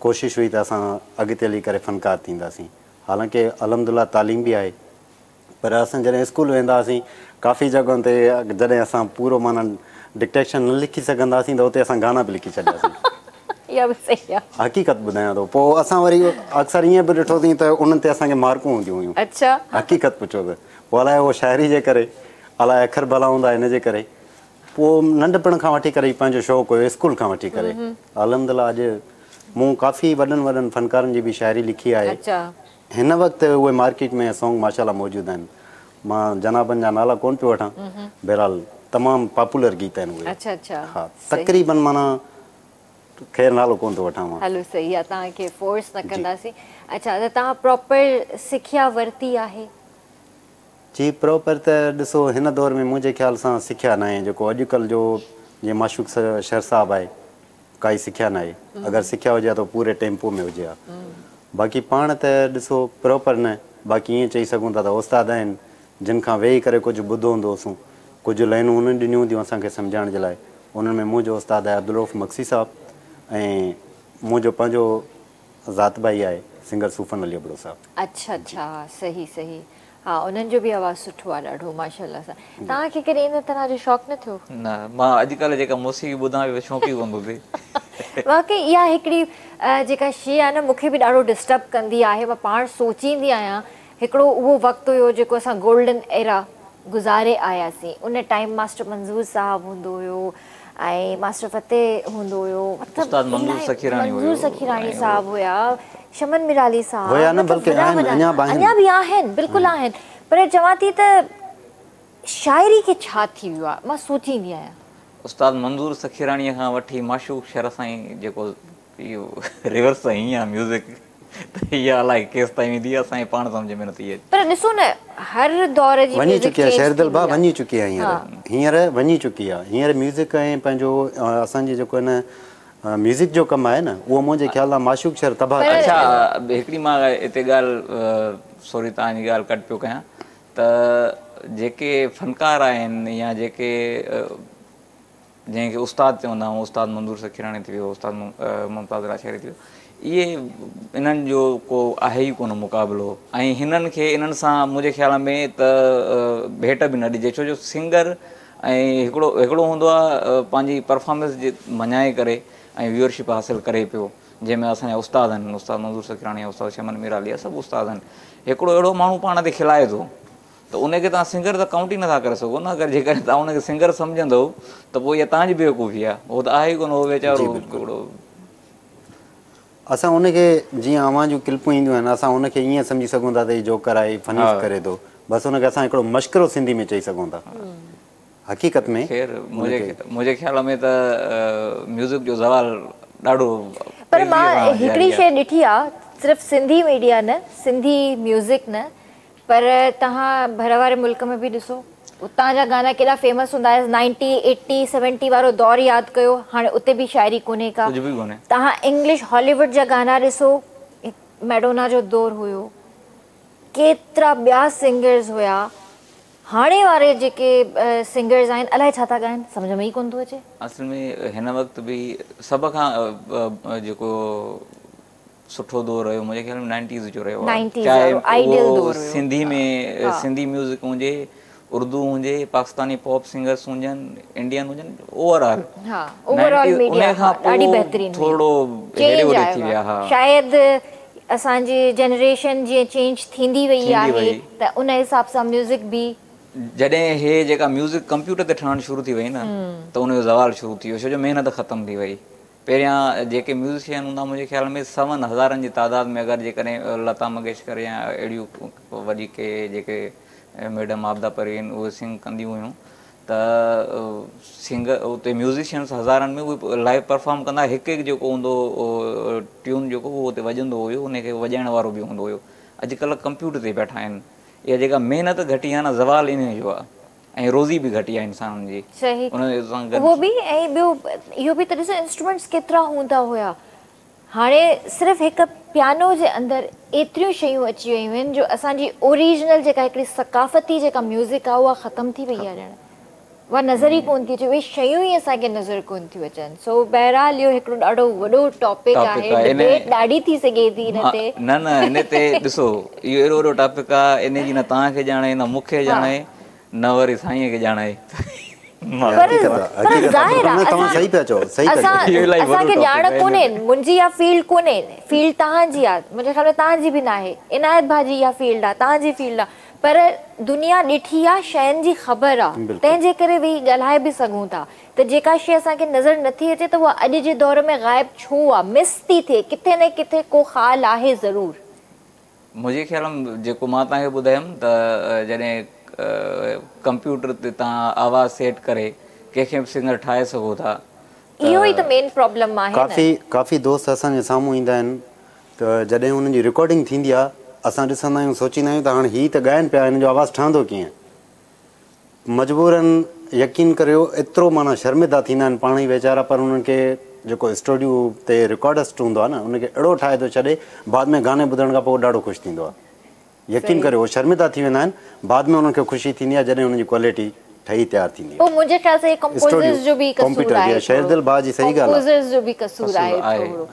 ڪوشش هئي ته اسان اڳتي هلي ڪري فنڪار ٿينداسين حالانڪه الحمدلله تعليم به آهي پر اسان جڏهن اسڪول ويندا هئاسين ڪافي جڳهن تي جڏهن اسان پورو معنيٰ ڊڪٽيشن نه لکي سگهندا هئاسين ته اتي اسان گانا به لکي ڇڏياسين. اها به صحيح آهي. حقيقت ٻڌايان ٿو پوء اسان وري اڪثر ائين به ڏٺوسين ته انهن تي اسان کي مارڪون هونديون هيون. اڇا. حقيقت پڇو ته پوء الائي اهو شاعري جي ڪري الائي اکر ڀلا هوندا ان جي ڪري پوء ننڍپڻ کان وٺي ڪري پنهنجو شوق هيو اسڪول کان وٺي ڪري الحمدلله اڄ مون ڪافي وڏن وڏن فنڪارن جي به شاعري لکي آهي. اڇا. هن وقت اهي مارڪيٽ ۾ سونگ ماشاءالله موجود آهن. مان جنابن جا نالا ڪونه پيو وٺان بهرحال تمام پاپولر گيت آهن اهي. اڇا اڇا ها تقريبن معنيٰ خير نالو ڪونه ٿو وٺان مان. هلو صحيح آ توهان کي فورس نه ڪنداسين. اڇا ته توهان پراپر سکيا ورتي آهي؟ جي پراپر ته ڏسو هن دور ۾ منهنجي خيال سان سکيا ناهي جيڪو اڄڪلهه جو جيئن معشوق شر صاحب آهي ڪائي سکيا ناهي اگر سکيا هجي ها ته پوري ٽيمپو ۾ هجي ها باقي پاڻ ته ڏسو پراپر نه باقي ائين چئي سگهون ٿا ته استاد آهن جن کان ويهي ڪري ڪجهه ٻڌو هوندو هوسون ڪجهه لائنون انهن ڏنيون هونديون اسان کي سمجهائڻ جي لاء انهن ۾ منهنجو استاد آهي عبدالرؤف مگسي صاحب ۽ منهنجو پنهنجو ذات ڀائي آهي سنگر صوفن علي ابڙو صاحب. اڇا اڇا صحيح صحيح ها انهن جو به آواز سٺو آ ڏاڍو ماشاءالله سان. توهان کي ڪڏهن ان طرح جو شوق نه ٿيو؟ نه مان اڄڪلهه جيڪا موسيقي ٻڌان پيو شوق ئي ڪونه ٿو ٿئي. واقعي اها هڪڙي جيڪا شي آهي نه مون کي به ڏاڍو ڊسٽرب ڪندي آهي مان پاڻ سوچيندي آهيان هڪڙو اهو وقت هيو جيڪو اسان گولڊن ايرا گذاري آياسين ان ٽائيم ماسٽر منظور صاحب هوندو هيو ۽ ماسٽر فتح هوندو هيو مطلب استاد منظور سخيراڻي هيو منظور سخيراڻي صاحب هيا شمن ميرالي صاحب هيا نه بلڪه آهن اڃا به آهن اڃا به آهن بلڪل آهن پر چوان ٿي ته شاعري کي ڇا ٿي ويو آهي مان سوچيندي آهيان. استاد منظور سخيراڻيء کان وٺي معشوق شر سائين جيڪو اهو ريورس هنئي آ ميوزڪ ته اها الائي ڪيستائين ويندي اسان کي پاڻ سمجهه ۾ نٿي اچي. پر ڏسو نه هر دور جي وڃي ميوزڪ چڪي آ چينج شيردل ٿيندي ڀاء آ. وڃي چڪي آ هينئر هينئر وڃي چڪي آ هينئر ميوزڪ ۽ پنهنجو اسان جي جيڪو هن ميوزڪ جو ڪم آهي نه اهو منهنجي خيال سان معشوق شر تباهه ڪري اڇا ڇڏيو آهي. هڪڙي مان هتي ڳالهه سوري توهان جي ڳالهه ڪٽ پيو ڪيان ته جيڪي فنڪار آهن يا جيڪي جنهن کي استاد چوندا آهيون استاد منظور سخيراڻي ٿي ويو استاد ممتاز لاشاري ٿي ويو اهي انهن جو ڪو آهي ئي ڪونه مقابلو ۽ هنن کي انهن سان منهنجي خيال ۾ ته ڀيٽ به نه ڏجي ڇو جو سنگر ۽ هڪڙو هڪڙو هوندو آهي پنهنجي پرفارمنس جي مڃائي ڪري ۽ ويورشپ حاصل ڪري پيو جنهن ۾ اسان جا استاد آهن استاد منظور سخيراڻي استاد شمن ميرالي سڀ استاد آهن هڪڙو اهڙو ماڻهو پاڻ تي کلائي ٿو ته ان کي توهان سنگر ته ڪائونٽ ئي نٿا ڪري سگهو نه اگر جيڪڏهن توهان ان کي سنگر سمجهندؤ ته پوء اها توهان جي بيوقوفي آهي هو ته آهي ئي ڪونه هو ويچارو هڪڙو. اسان ان کي جيئن اوهان جون ڪلپون اينديون آهن اسان ان کي ائين سمجهي سگهون ٿا ته هي جوڪر آهي هي فني ڪري ٿو بس ان کي اسان هڪڙو مشڪرو سنڌي ۾ چئي سگهون ٿا حقيقت ۾ خير منهنجي خيال ۾ ته ميوزڪ جو زوال ڏاڍو پر مان هڪڙي شيء ڏٺي آ صرف سنڌي ميڊيا نه سنڌي ميوزڪ نه پر توهان ڀر واري ملڪ ۾ به ڏسو اتان جا گانا ڪيڏا فيمس هوندا هيا نائنٽي ايٽي سيونٽي وارو دور ياد ڪيو هاڻي اتي به شاعري ڪونهي ڪا ڪجهه به ڪونهي. توهان انگلش هاليووڊ جا گانا ڏسو ميڊونا جو دور هيو ڪيترا ٻيا سنگرز هيا هاڻي واري جيڪي سنگرز آهن الائي ڇا ٿا ڳائن سمجهه ۾ ئي ڪونه ٿو اچي. اصل ۾ هن وقت به سڀ کان جيڪو سٺو دور رهيو منهنجي خيال ۾ نائنٽيز جو رهيو آهي چاهي اهو سنڌي ۾ سنڌي ميوزڪ هجي اردو هجي پاڪستاني پاپ سنگرس هجن انڊين هجن اوور آل ان کان پوء ٿورو هيڏي هوڏي ٿي ويا ها شايد اسان جي جنريشن جيئن چينج ٿيندي وئي آهي ته ان حساب سان ميوزڪ به جڏهن هي جيڪا ميوزڪ ڪمپيوٽر تي ٺهڻ شروع ٿي وئي نه ته ان جو زوال شروع ٿي ويو ڇو جو محنت ختم ٿي وئي پهريان جيڪي ميوزيشن هوندا منهنجي خيال ۾ سون هزارن جي تعداد ۾ اگر جيڪڏهن لتا منگيشڪر يا اهڙيون وڏي ڪي جيڪي ميڊم عابده پروين اهي سنگ ڪنديون هيون ته سنگ اتي ميوزيشنس هزارن ۾ اهي لائيو پرفارم ڪندا هڪ هڪ جيڪو هوندو هو ٽيون جيڪو اهو اتي وڄندو هيو ان کي وڄائڻ وارو به هوندو هيو اڄڪلهه ڪمپيوٽر تي پيا ٺاهن اها جيڪا محنت گهٽي آهي نه زوال انهي جو آهي. ۽ روزي به گهٽي آهي انسانن جي صحيح ان سان گڏ. اهو به ۽ ٻيو اهو به ته ڏسو انسٽرومينٽس ڪيترا هوندا هيا هاڻي صرف هڪ پيانو جي اندر ايتريون شيون اچي ويون آهن جو اسان جي اوريجنل جيڪا هڪڙي ثقافتي جيڪا ميوزڪ آهي اها ختم ٿي وئي آهي ڄڻ اها نظر ئي ڪونه ٿي اچي اهي شيون ئي اسان کي نظر ڪونه ٿيون اچن سو بهرحال اهو هڪڙو ڏاڍو وڏو ٽاپڪ آهي ڊبيٽ ڏاڍي ٿي سگهي ٿي ان تي. نه نه ان تي ڏسو اهو اهڙو وڏو ٽاپڪ آهي ان جي نه توهان کي ڄاڻ آهي نه مون کي ڄاڻ آهي نه وري سائينء کي ڄاڻ آهي. پر پر ظاهر آ اسان اسان کي ڄاڻ ڪونهي منهنجي اها فيلڊ ڪونهي فيلڊ توهان جي آ منهنجي خيال ۾ توهان جي به ناهي عنايت ڀاء جي اها فيلڊ آ توهان جي فيلڊ آ پر دنيا ڏٺي آ شين جي خبر آ تنهن جي ڪري ويهي ڳالهائي به سگهون ٿا ته جيڪا شي اسان کي نظر نٿي اچي ته اها اڄ جي دور ۾ غائب ڇو آ مس ٿي ٿئي ڪٿي نه ڪٿي ڪو خال آهي ضرور. منهنجي خيال ۾ جيڪو مان توهان کي ٻڌايم ته جڏهن ڪمپيوٽر تي توهان آواز سيٽ ڪري ڪنهن کي به سنگر ٺاهي سگهو ٿا ته. اهو ئي ته مين پرابلم آهي نه. ڪافي ڪافي دوست اسان جي سامهون ايندا آهن ته جڏهن انهن جي رڪارڊنگ ٿيندي آهي اسان ڏسندا آهيون سوچيندا آهيون ته هاڻ هي ته ڳائن پيا هن جو آواز ٺهندو ڪيئن؟ مجبورن يقين ڪريو ايترو معنيٰ شرمنده ٿيندا آهن پاڻ ئي ويچارا پر انهن کي جيڪو اسٽوڊيو تي رڪارڊسٽ هوندو آهي نه ان کي اهڙو ٺاهي ٿو ڇڏي بعد ۾ گاني ٻڌڻ کان پوء ڏاڍو خوش ٿيندو آهي يقين ڪريو هو شرمنده ٿي ويندا آهن بعد ۾ انهن کي خوشي ٿيندي آهي جڏهن انهن جي ڪوالٽي ٺهي تيار ٿيندي آهي. پوء منهنجي خيال سان هي ڪمپوزرز جو به قصور آهي شيردل ڀاء جي صحيح ڳالهه آهي. ڪمپوزرز جو به قصور آهي ٿورو.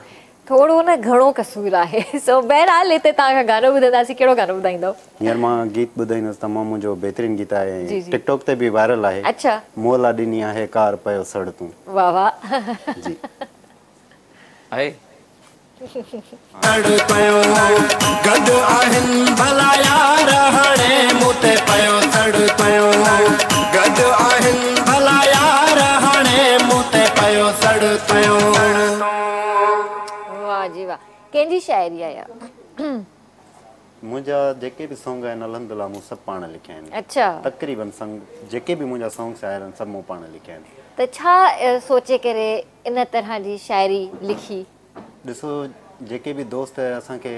ٿورو نه گهڻو قصور آهي. سو بهرحال هتي توهان کان گانو ٻڌنداسين ڪهڙو گانو ٻڌائيندؤ؟ هينئر مان گيت ٻڌائيندس تمام منهنجو بهترين گيت آهي ۽ ٽڪ ٽاڪ تي به وائرل آهي. اڇا. مولا ڏني آهي ڪار پيو سڙ تون. واه واه. جي. آهي. سڙ پيو گڏ آهن ڀلا يار هاڻي مون تي پيو سڙ پيو گڏ آهن ڀلا يار هاڻي مون تي پيو سڙ پيو. واه جي واه ڪنهن جي شاعري آهي اها. منهنجا جيڪي به سونگ آهن الحمدلله مون سڀ پاڻ لکيا آهن. اڇا. تقريبن سنگ جيڪي به منهنجا سونگس آيل آهن سڀ مون پاڻ لکيا آهن. ته ڇا سوچي ڪري ان طرح جي شاعري لکي؟ ڏسو جيڪي به دوست اسان کي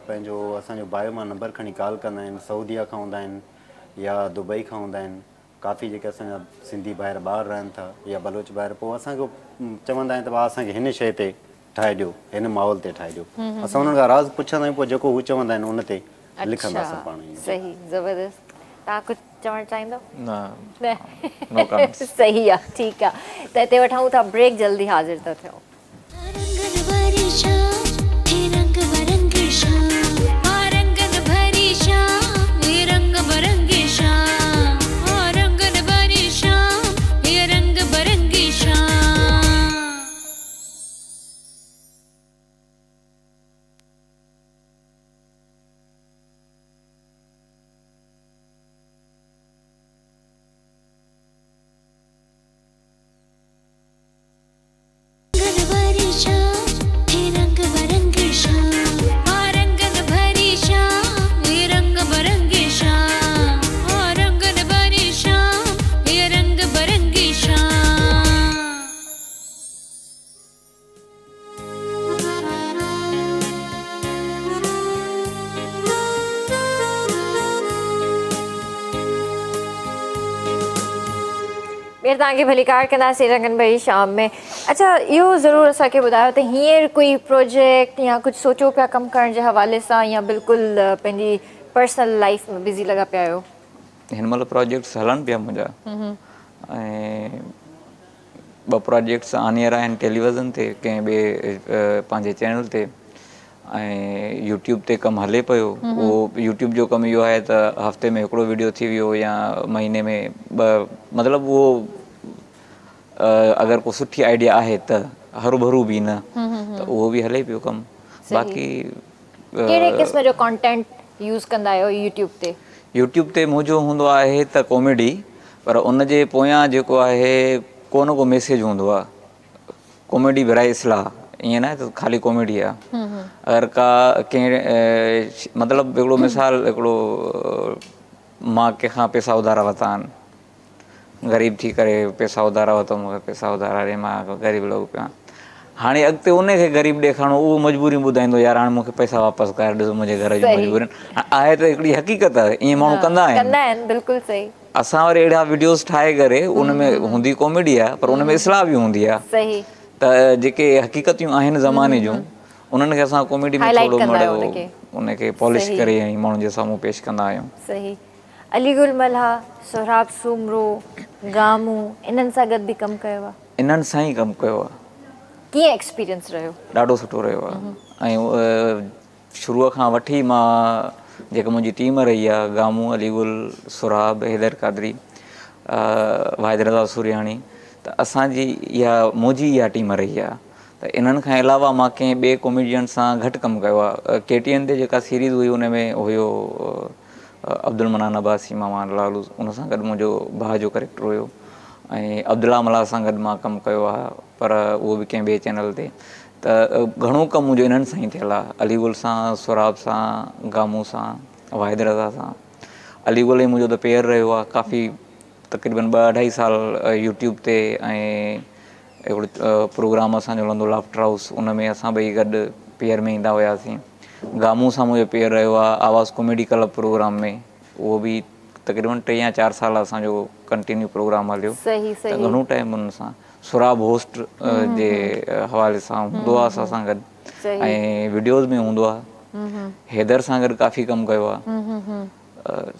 پنهنجو اسان جو بايو مان نمبر کڻي ڪال ڪندا آهن سعوديه کان هوندا آهن يا دبئي کان هوندا آهن ڪافي جيڪي اسان جا سنڌي ڀائر ٻاهر رهن ٿا يا بلوچ ڀائر پوء اسان کي چوندا آهن ته ڀاء اسان کي هن شيء تي ٺاهي ڏيو هن ماحول تي ٺاهي ڏيو اسان انهن کان راز پڇندا آهيون پوء جيڪو هو چوندا آهن ان تي لکنداسون پاڻ ئي. صحيح زبردست توهان ڪجهه چوڻ چاهيندو؟ نه نو ڪمينٽس. صحيح آ ٺيڪ آ ته هتي وٺون ٿا بريڪ جلدي حاضر ٿا ٿيون. ٻيهر توهان کي ڀليڪار ڪنداسين رنگن ڀري شام ۾. اڇا اهو ضرور اسان کي ٻڌايو ته هينئر ڪوئي پروجيڪٽ يا ڪجهه سوچو پيا ڪم ڪرڻ جي حوالي سان يا بلڪل پنهنجي پرسنل لائيف ۾ بزي لڳا پيا آهيو؟ هن مهل پروجيڪٽس هلن پيا منهنجا ۽ ٻه پروجيڪٽس آن ايئر آهن ٽيليوزن تي ڪنهن ٻئي پنهنجي چينل تي ۽ يوٽيوب تي ڪم هلي پيو اهو يوٽيوب جو ڪم اهو آهي ته هفتي ۾ هڪڙو ويڊيو ٿي ويو يا مهيني ۾ ٻه مطلب اهو اگر ڪو سٺي آئيڊيا آهي ته هروڀرو به نه ته اهو به هلي پيو ڪم باقي ڪهڙي قسم جو ڪانٽينٽ يوز ڪندا آهيو يوٽيوب تي؟ يوٽيوب تي منهنجو هوندو آهي ته ڪاميڊي پر ان جي پويان جيڪو آهي ڪو نه ڪو ميسيج هوندو آهي ڪاميڊي برائي اصلاح ائين ناهي ته خالي ڪاميڊي آهي اگر ڪا ڪنهن مطلب هڪڙو مثال هڪڙو مان ڪنهن کان پئسا اڌارا ورتا آهن غريب ٿي ڪري پئسا اڌارا ورتو مون کي پئسا اڌارا ڏي مان غريب لڳو پيو آهيان هاڻي اڳتي ان کي غريب ڏيکارڻو اهو مجبوريون ٻڌائيندو يار هاڻي مون کي پئسا واپس ڪر ڏسو منهنجي گهر جون مجبوريون آهي ته هڪڙي حقيقت آهي ائين ماڻهو ڪندا آهن ڪندا آهن بلڪل صحيح اسان وري اهڙا وڊيوز ٺاهي ڪري ان ۾ هوندي ڪاميڊي آهي پر ان ۾ اصلاح به هوندي آهي صحيح ته جيڪي حقيقتيون آهن زماني جون انهن کي اسان ڪاميڊي ۾ ٿورو مڙو ان کي پالش ڪري ۽ ماڻهن جي سامهون پيش ڪندا آهيون صحيح علي گل ملاح، سهراب سومرو، گامون انهن سان گڏ به ڪم ڪيو آ؟ انهن سان ئي ڪم ڪيو آ. ڪيئن ايڪسپيرينس رهيو؟ ڏاڍو سٺو رهيو آ ۽ شروع کان وٺي مان جيڪا منهنجي ٽيم رهي آ گامون، علي گل، سهراب، حيدر قادري، واحد رضا سورياڻي ته اسان جي اها منهنجي اها ٽيم رهي آ ته انهن کان علاوه مان ڪنهن ٻئي ڪاميڊين سان گهٽ ڪم ڪيو آ. ڪي ٽي اين تي جيڪا سيريز هئي ان ۾ هيو عبدالمنان عباسي ماما لالو ان سان گڏ منهنجو ڀاء جو ڪريڪٽر هيو ۽ عبدالله ملاح سان گڏ مان ڪم ڪيو آهي پر اهو به ڪنهن ٻئي چينل تي ته گهڻو ڪم منهنجو انهن سان ئي ٿيل آهي علي گل سان سهراب سان گامون سان واحد رضا سان علي گل ۽ منهنجو ته پيئر رهيو آهي ڪافي تقريبن ٻه اڍائي سال يوٽيوب تي ۽ هڪڙو پروگرام اسان جو هلندو لافٽر هائوس ان ۾ اسان ٻئي گڏ پيئر ۾ ايندا هياسين گامون سان منهنجو پيئر رهيو آهي آواز ڪاميڊي ڪلب پروگرام ۾ اهو به تقريبن ٽي يا چار سال اسان جو ڪنٽينيو پروگرام هليو ته گهڻو ٽائيم ان سان سهراب هوسٽ جي حوالي سان هوندو آهي اسان سان گڏ ۽ وڊيوز ۾ هوندو آهي حيدر سان گڏ ڪافي ڪم ڪيو آهي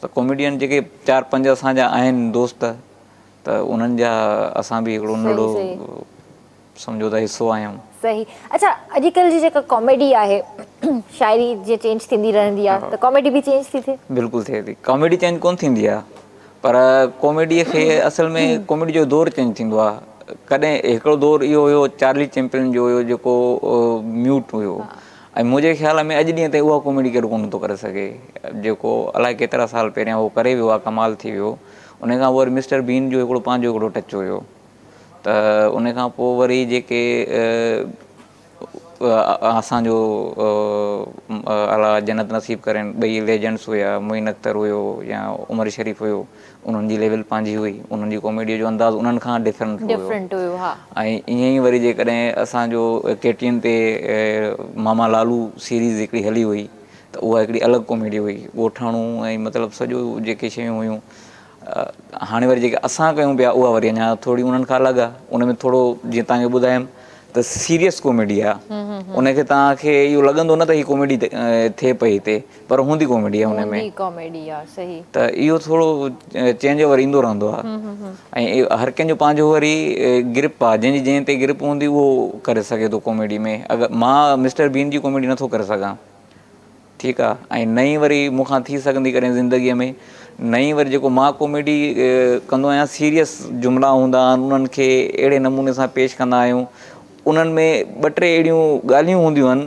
ته ڪاميڊين جيڪي چار پنج اسان جا آهن دوست ته انهن جا اسان به هڪڙو ننڍڙو سمجهو ته حصو آهيون. صحيح اڇا اڄڪلهه جي جيڪا ڪاميڊي آهي شاعري جيئن چينج ٿيندي رهندي آهي ته ڪاميڊي به چينج ٿي ٿئي؟ بلڪل ٿئي ٿي ڪاميڊي چينج ڪونه ٿيندي آهي پر ڪاميڊي کي اصل ۾ ڪاميڊي جو دور چينج ٿيندو آهي ڪڏهن هڪڙو دور اهو هيو چارلي چيمپلن جو هيو جيڪو ميوٽ هيو ۽ منهنجي خيال ۾ اڄ ڏينهن تائين اها ڪاميڊي ڪير ڪونه ٿو ڪري سگهي جيڪو الائي ڪيترا سال پهريان هو ڪري ويو آهي ڪمال ٿي ويو ان کان پوء وري مسٽر بين جو هڪڙو پنهنجو هڪڙو ٽچ هيو ته ان کان پوء وري جيڪي اسان جو الله جنت نصيب ڪرين ٻئي ليجنڊس هيا معين اختر هيو يا عمر شريف هيو انهن جي ليول پنهنجي هئي انهن جي ڪاميڊي جو انداز انهن کان ڊفرنٽ هيو ڊفرنٽ هيو ها ۽ ائين ئي وري جيڪڏهن اسان جو ڪي ٽي اين تي ماما لالو سيريز هڪڙي هلي هئي ته اها هڪڙي الڳ ڪاميڊي هئي ڳوٺاڻو ۽ مطلب سڄو جيڪي شيون هيون هاڻي وري جيڪي اسان ڪيون پيا اها وري اڃا ٿوري انهن کان الڳ آهي ان ۾ ٿورو جيئن توهان کي ٻڌايم ته سيريس ڪاميڊي آهي ان کي توهان کي اهو لڳندو نه ته هي ڪاميڊي ٿئي پئي هتي پر هوندي ڪاميڊي آهي ان ۾ هوندي ڪاميڊي آهي صحيح ته اهو ٿورو چينج اوور ايندو رهندو آهي ۽ هر ڪنهن جو پنهنجو وري گرپ آهي جنهن جي جنهن تي گرپ هوندي اهو ڪري سگهي ٿو ڪاميڊي ۾ اگر مان مسٽر بين جي ڪاميڊي نٿو ڪري سگهان ٺيڪ آ ۽ نه ئي وري مون کان ٿي سگهندي ڪڏهن زندگيء ۾ نه ئي وري جيڪو مان ڪاميڊي ڪندو آهيان سيريس جملا هوندا آهن انهن کي اهڙي نموني سان پيش ڪندا آهيون انهن ۾ ٻه ٽي اهڙيون ڳالهيون هونديون آهن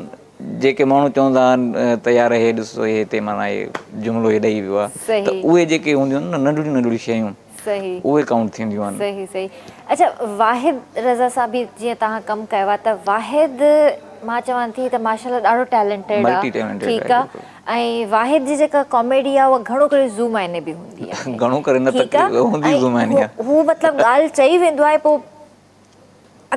جيڪي ماڻهو چوندا آهن ته يار هي ڏسو هي هتي معنيٰ هي جملو هي ڏئي ويو آ ته اهي جيڪي هونديون آهن نه ننڍڙيون ننڍڙيون شيون صحيح اهي ڪائونٽ ٿينديون آهن. صحيح صحيح اڇا واحد رضا سان به جيئن توهان ڪم ڪيو آهي ته واحد مان چوان ٿي ته ماشاءالله ڏاڍو ٽيلنٽيڊ آ ملٽي ٽيلنٽيڊ ٺيڪ آ ۽ واحد جي جيڪا ڪاميڊي آ اها گهڻو ڪري ذو معني به هوندي آهي گهڻو ڪري نه ٺيڪ آ ته هوندي ۽ ذو معني آ هو مطلب ڳالهه چئي ويندو آهي پوء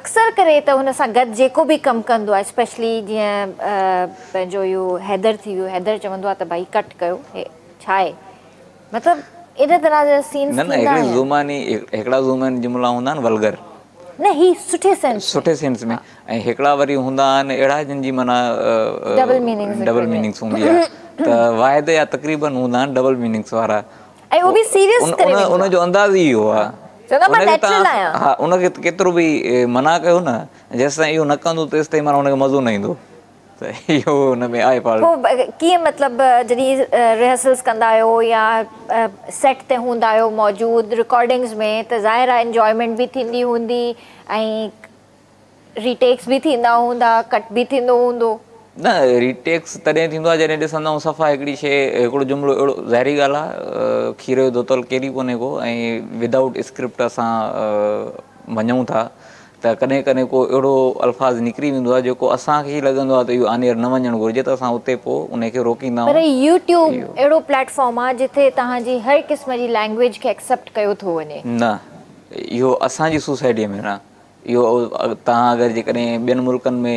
اڪثر ڪري ته هن سان گڏ جيڪو به ڪم ڪندو آهي اسپيشلي جيئن پنهنجو اهو حيدر ٿي ويو حيدر چوندو آهي ته ڀائي ڪٽ ڪيو هي ڇا آهي مطلب ان طرح جا سينز نه نه ٿيندا هڪڙي آهن. ذو معني هڪڙا ذو معني جملا هوندا آهن ولگر. نه هي سٺي سينس ۾. سٺي سينس ۾ ۽ هڪڙا وري هوندا آهن اهڙا جن جي معنيٰ ڊبل ميننگس ڊبل ميننگس هوندي آهي ته واحد جا تقريبن هوندا آهن ڊبل ميننگس وارا. ۽ اهو به سيريس ڪري ويندو آهي. ان جو انداز ئي اهو آهي. چوندا مان نيچرل آهيان. ها ان کي ڪيترو به منع ڪيو نه جيستائين اهو نه ڪندو تيستائين معنيٰ ان کي مزو نه ايندو. ته اهو ان ۾ آهي فالٽ. پوء ڪيئن مطلب جڏهن ريهرسلز ڪندا آهيو يا سيٽ تي هوندا آهيو موجود رڪارڊنگز ۾ ته ظاهر آهي انجوائمينٽ به ٿيندي هوندي ۽ ريٽيڪس به ٿيندا هوندا ڪٽ به ٿيندو هوندو. نه ريٽيڪس تڏهن ٿيندو آهي جڏهن ڏسندا آهيون صفا هڪڙي شيء هڪڙو جملو اهڙو ظاهري ڳالهه آهي کير جو ڌوتل ڪير ئي ڪونهي ڪو ۽ ودائوٽ اسڪرپٽ اسان وڃون ٿا ته ڪڏهن ڪڏهن ڪو اهڙو الفاظ نڪري ويندو آهي جيڪو اسان کي ئي لڳندو آهي ته اهو آن ايئر نه وڃڻ گهرجي ته اسان اتي پوء ان کي روڪيندا پر آهيون. يوٽيوب اهڙو پليٽ فارم آهي جتي توهان جي هر قسم جي لينگويج کي ايڪسيپٽ ڪيو ٿو وڃي. نه اهو اسان جي سوسائٽيء ۾ نه اهو توهان اگر جيڪڏهن ٻين ملڪن ۾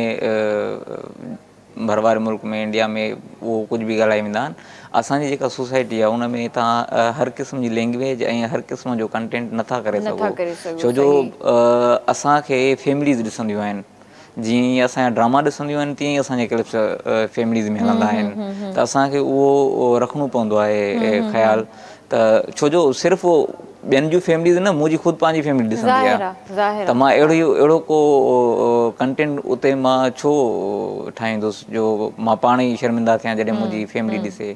ڀر واري ملڪ ۾ انڊيا ۾ اهو ڪجهه به ڳالهائي ويندا آهن اسان جي جيڪا سوسائٽي آهي ان ۾ توهان هر قسم جي لينگويج ۽ هر قسم جو ڪنٽينٽ نٿا ڪري سگهو ڇو جو اسان کي فيمليز ڏسنديون آهن جيئن ئي اسان جا ڊراما ڏسنديون آهن تيئن ئي اسان جا ڪلپس فيمليز ۾ هلندا آهن ته اسان کي اهو رکڻو پوندو آهي خيال ته ڇو جو صرف ٻين جون فيمليز نه منهنجي خود پنهنجي فيملي ڏسندي آهي ته مان اهڙو اهڙو ڪو ڪنٽينٽ اتي مان ڇو ٺاهيندس جو مان پاڻ ئي شرمنده ٿيان جڏهن منهنجي فيملي ڏسي